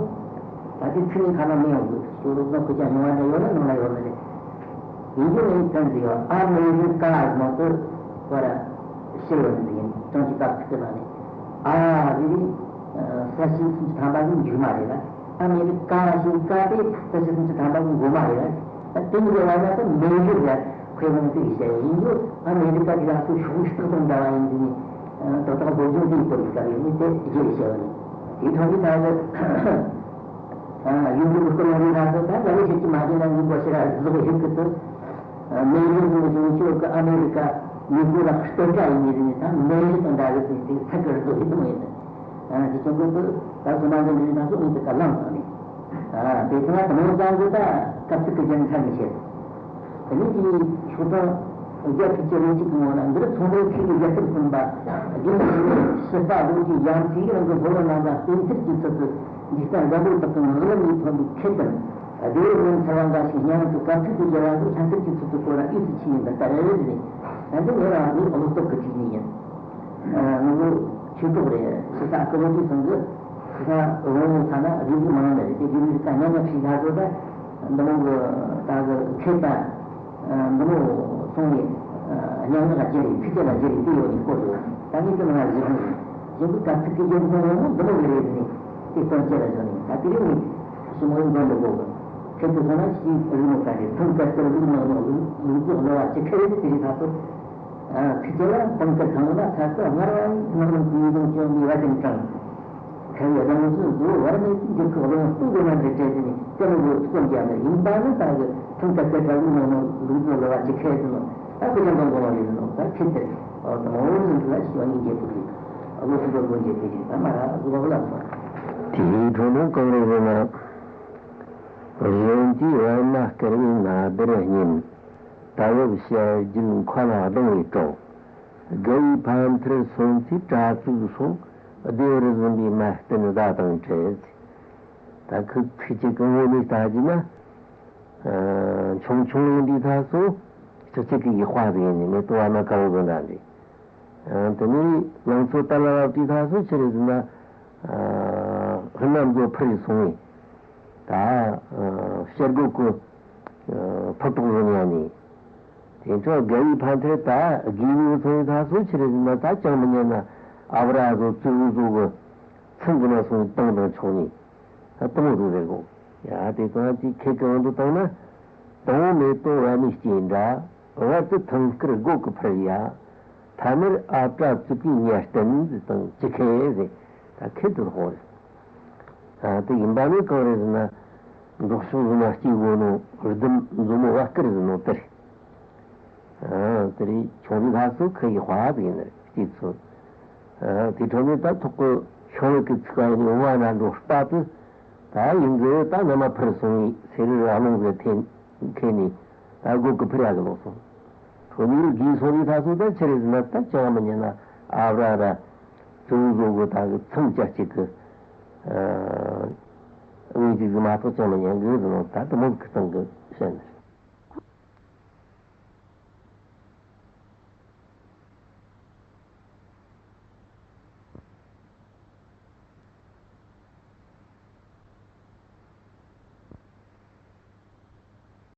ད་ལྟའི་ཚིག་ནི་ཁ་ན་མི་ཡོང་གི་ཞོ་རོགས་ནོ་ཁུ་ཅག་ཉུང་བ་འདྲ་ཡོད་ན་ནང་ལ་ཡོད་ནི་རེད། ཡིན་རྒྱུ་ནི་ཚན་ཟིག་ཡོད་ཨ་མི་རི་ཀ་མང་པོ་བར་ཤེས་ཡོད་ནི་ཟིག་ཡིན་གྲངས་ཀྱི་སྐབས་ཤིག་ལ་ནི་ཨ་རི་རི་ས་ཤིང་སུམ་ཅུ་ཐམ་པ་གི་མཇུག་མ་རེད་ལ་ཨ་མི་རི་ཀ་ཤིང་ཀ་དེ་ས་ཤིང་སུམ་ཅུ་ཐམ་པ་གི་འགོ་མ་རེད་ལ། དེ་ཡི་བར་ན་ད་མེ་ཡོད་ལ་ཁོས་མང་དུ་བཤད་ཡིན་ཡོད། ཨ་མེ་རི་ཀ་གི་ཡང་སུ་ཤུགས་སྟག་དང་འདྲ་བ་ཡིན་དུས་ནི་ཏག་ཏག་སློབ་སྦྱོང་དེའི་སྐོར་གྱི་སྐབས་ཡིན་ནི་དེ་རྒྱས་བཤད་བ་ནི་དེའི་ཐོག་ནི་ད་ཡོད་ཡོད་ཀྱི་སྐོར་ལ་ནི་ད་ད་ད་ལས་བྱེད་ཀྱི་མ་བྱས་ན་ངའི་སྐོར་ཤེས་ར་བཟོ་ཡོད་ཀྱི་ཏུ་མེ་ཡོད་ཀྱི་ངོ་ཤེས་ཤོད་ཀྱི་ཨ་མེ་རི་ཀ་མི་སྐོར་ལ་སྟོབས་ཆ་ཡིན་ནི་རེད་ནི་ད་མེ་རི་ཀ་འདྲ་གི་དེ་ཚད་ཀྱི་ར་བཟོ་ཡོད་དུ་མ་ཡིན་ནི། དེ་ཚོ་གི་ད་སོ་མ་འདི་འདྲའི་ནང་སོ་མི་དེ་ག་ལང་ཐང་ནས། དེ་ཚོ་ན་དེ་མོ་ཙང་གི་ད་སྐབས་ཚིག་གི་རྒྱན་ཐར་མི་བྱེད། དེ་ནས་དེའི་ཤོག་གྲངས་བརྒྱད་ཅུ་གི་ལོ་གཅིག་གི་ངོ་ན་འདིར་ཚོང་འབྲེལ་ཚིག་གི་རྒྱལ་ཁབ་གསུམ་པ་རྒྱུན་དུ་ཞི་བ་ལུགས་ཀྱི་ཡང་སྲིད་རང་གི་སློབ་ལ་ནང་དང་བསྟན་འཐེར་གྱི་ཚུལ་དུ་འཇིག་རྟེན་འགྲན་བུ་དག་གི་ངག་ལམ་ནས་ཐོན་པའི་ཁེ་དང་བདེ་བའི་ལམ་འཚར་བ་འགའ་ཞིག་སྙན་དུ་སྐབས་ཚིག་གི་རྒྱལ་བ་གི་ལྷན་ཐེར་གྱི་ཚུལ་དུ་བཀོད་ན་ཨི་སི་ཆི་ཡིན་པ་ལྟར་རེ་རེ་ནས་ད་འདི་ངས་རང་གི་བློ་སྟོབས་ཀྱི་ཁྲིད་ནས་ཡིན། ང་ཚོ་ཆོས་གྲོགས་རེད། ཕྱི་ས་ཀི་ལོ་ཅི་སོང་གི་ཕྱི་ས་འོང་ས་ན་རིག་གཞུང་མང་ནས་རེད། དེ་རིག་གཞུང་ད་ཉམས་ཉམས་ཤིག་ལྷག་དགོས་ད། འདི་མོ་གི་ད་གི་ཁེ་ད་འདི་མོ་སོང་ནས་སྙན་ངག་ལ་རྒྱུ་རེད། ཚིགས་བཅད་ལ་རྒྱུ་རེད། དེ་ཡོད་ནས་སྐོར་དུ་ད་ངས་དེ་མ་གཞི་ཧོང་རེད། གཞན་གྱི་ག་ཚིག་གི་རྒྱུ་ཧོང་ཡོང་ནོ་འདི་མོ་གི་རེད་ནས་དེ་སྟོན་བཅད་ལ་བྱོན་ནས་ད་དེ་རིང་ནས་ཞི་མོ་ཡིན་འདོན་འདི་གོ་གི་ཁེ་དུ་སོང་ན་ཤིག་རིག་མོ་ག་རེད། ཐང་དཀར་དཀར་ལུག་ནག་ནག་ལུག་ལུག་རྫི་གློ་བ་ཅི་ཁེ་རེད། དེ་རིང་ད་ཚོ། ཁི་ཆེ་བ་དང་ཁི་ཐང་ལ་ཁ་ཁ་སྔར་བ་ཡིན་ནང་ལ་ཀུན་ཡིད་དང་སྐྱོན་གྱི་བ་དན་དྲངས། ཁ་ཡི་རང་བཞིན་བཟོ་བར་མེད་ཀྱི་རྒྱུ་ཁོག་ལོང་སྟོང་དུ་མ་འདྲེ་བྲལ་དུ་ནས་སྐྱོན་བཟོ་ཐུགས་འཇམ་ལ་ཡིན་པ་ནི་ད་གི་ཐུང་ཐ་ཁའི་གྲྭ་ལུགས་ནང་ནང་ལུགས་བཟོ་ལ་བ་ཅི་ཁས་ཟིན་ནོ། ད་ཁི་ཆང་དང་གོ་ལོང་རེད་ཟིན་ནོ། ད་ཁི་དེ་ཨོ་དང་ཨོ་ཟིན་དུ་ལ་ཞི་བ་སྙིང་རྗེ་ཐུགས་རེད། ཨ་ལོ་སུ་དོ་དགོན་རྗེ་ཐུགས་རེད། ད་མ་ར་བཟོ་བ་ལ་སོང་། དེའི་གྲོ་མོ་གང་རེ་རེ་ན། གཞན་གྱིས་བར་མ་བསྐལ་བའི་ང་བདར་སྙིམ། ད་ཡོད་བཤད་རྒྱུད་མཁའ་ལ་ལྡིང་བའི་སྲོག་དགའ་བའི་ཕ་མཐར་སོན་ཚེ་དྲ་ཚིགས་སོགས་བདེ་བར་ཟིན་པའི་མ་བསྟན་བརྡ་དང་བྲལ། ད་ཁོས་ཚིགས་གཅིག་གི་ངོས་ནས་ལྟ་རྒྱུ་ན། ཆུང་ཆུང་ཡིན་དུས་ད་སོ་གཅིག་གཅིག་གི་ཡིག་པ་ཟིག་ཡིན་ནི་མེད་དོ་བ་ན་དཀར་བོ་དགོན་འདྲ་འདི། དེ་ནས་ལང་ཚོ་དར་ལ་བབས་དུས་ད་སོ་ཆི་རེད་ཟེར་ན། ཧི་ནམ་ཚོ་ཕུར་རེ་སོང་བས། ད་ཤར་སྒོ་ཀུ་ཕུ་ཏོག་བཟོ་ཉན་ནས། དེ་ཚོ་དགའ་བའི་ཕན་ཐོགས་ད་དགེ་བའི་ཚོང་ད་སོ་ཆི་རེད་ཟེར་ན་ད་ཅང་མི་ཉན་ན་ཨ་བ་ར་བཟོ་ཙི་བུ་བཟོ་གི་ཚང་གི་ན་སོང་བཏང་དང་ཆོག་ནས་ད་དུང་བཟོ་ཟེར་གོ། ཡ་དེ་ཚོ་ཅིག་ཁེ་གི་འོང་དུ་བཏང་ན་དང་བོ་མེ་ཏོག་བ་མའི་སྐྱེ་འདྲ། བར་དུ་ཐང་དཀར་སྒོ་གི་ཕུར་ཡ། ཐ་མར་ཨ་བྲ་བཙུགས་པའི་ཉ་སྟན་དང་ཅི་ཁེ་ཟེར་ད་ཁེ་དུ་ཧོ་རེད། ཨ་དེ་ཡིན་པ་ནི་གང་རེད་ཟེར་ན། མདོག་ཕྱོགས་ཟིན་ན་སྐྱེ་དགོས་ནོ་ལྡུམ་མཛོ་མོ་བ་དཀར་ཟིན་ནོ་དེ་རེད། ཨ་དེ་རེད་ཆུང་རིགས་ལྷ་སོ་ཁ་ཡི་དཔའ་ཟིག་ཡིན་ནི་རེད་སྐྱེས་ཚོ། ཨ་དེ་འཕྲོ་ནས་ད་ཐོག་གི་ཤོང་བའི་གི་ཚིག་པ་ཡིན་ནི་འོ་མ་ན་འགྲོ་སྤ་དུ་ད་ཡིན་གི་ད་ན་མ་ཕུར་སོང་བའི་སེ་རི་ར་ལུང་ཟེར་ཐེན་ཁེ་ནི་ད་སྒོ་གི་ཕུར་ཡ་གི་ལོག་སོང་། ཁོ་གཉིས་དགེས་སོང་བའི་ལྷ་སོ་ད་ཆི་རེད་ཟེར་ན་ད་ཅང་མི་ཉན་ན་ཨ་བྲ་ར་ཙུ་བཟོ་གི་ད་གི་ཚང་ཅག་ཅིག་གི་ཨ། དངོས་གཞི་གི་མ་གཏོགས་ཅང་མི་ཉན་གི་ཟེར་ནོ་ད་དུ་མོ་གི་སྟེང་གི་བཤད་ནི་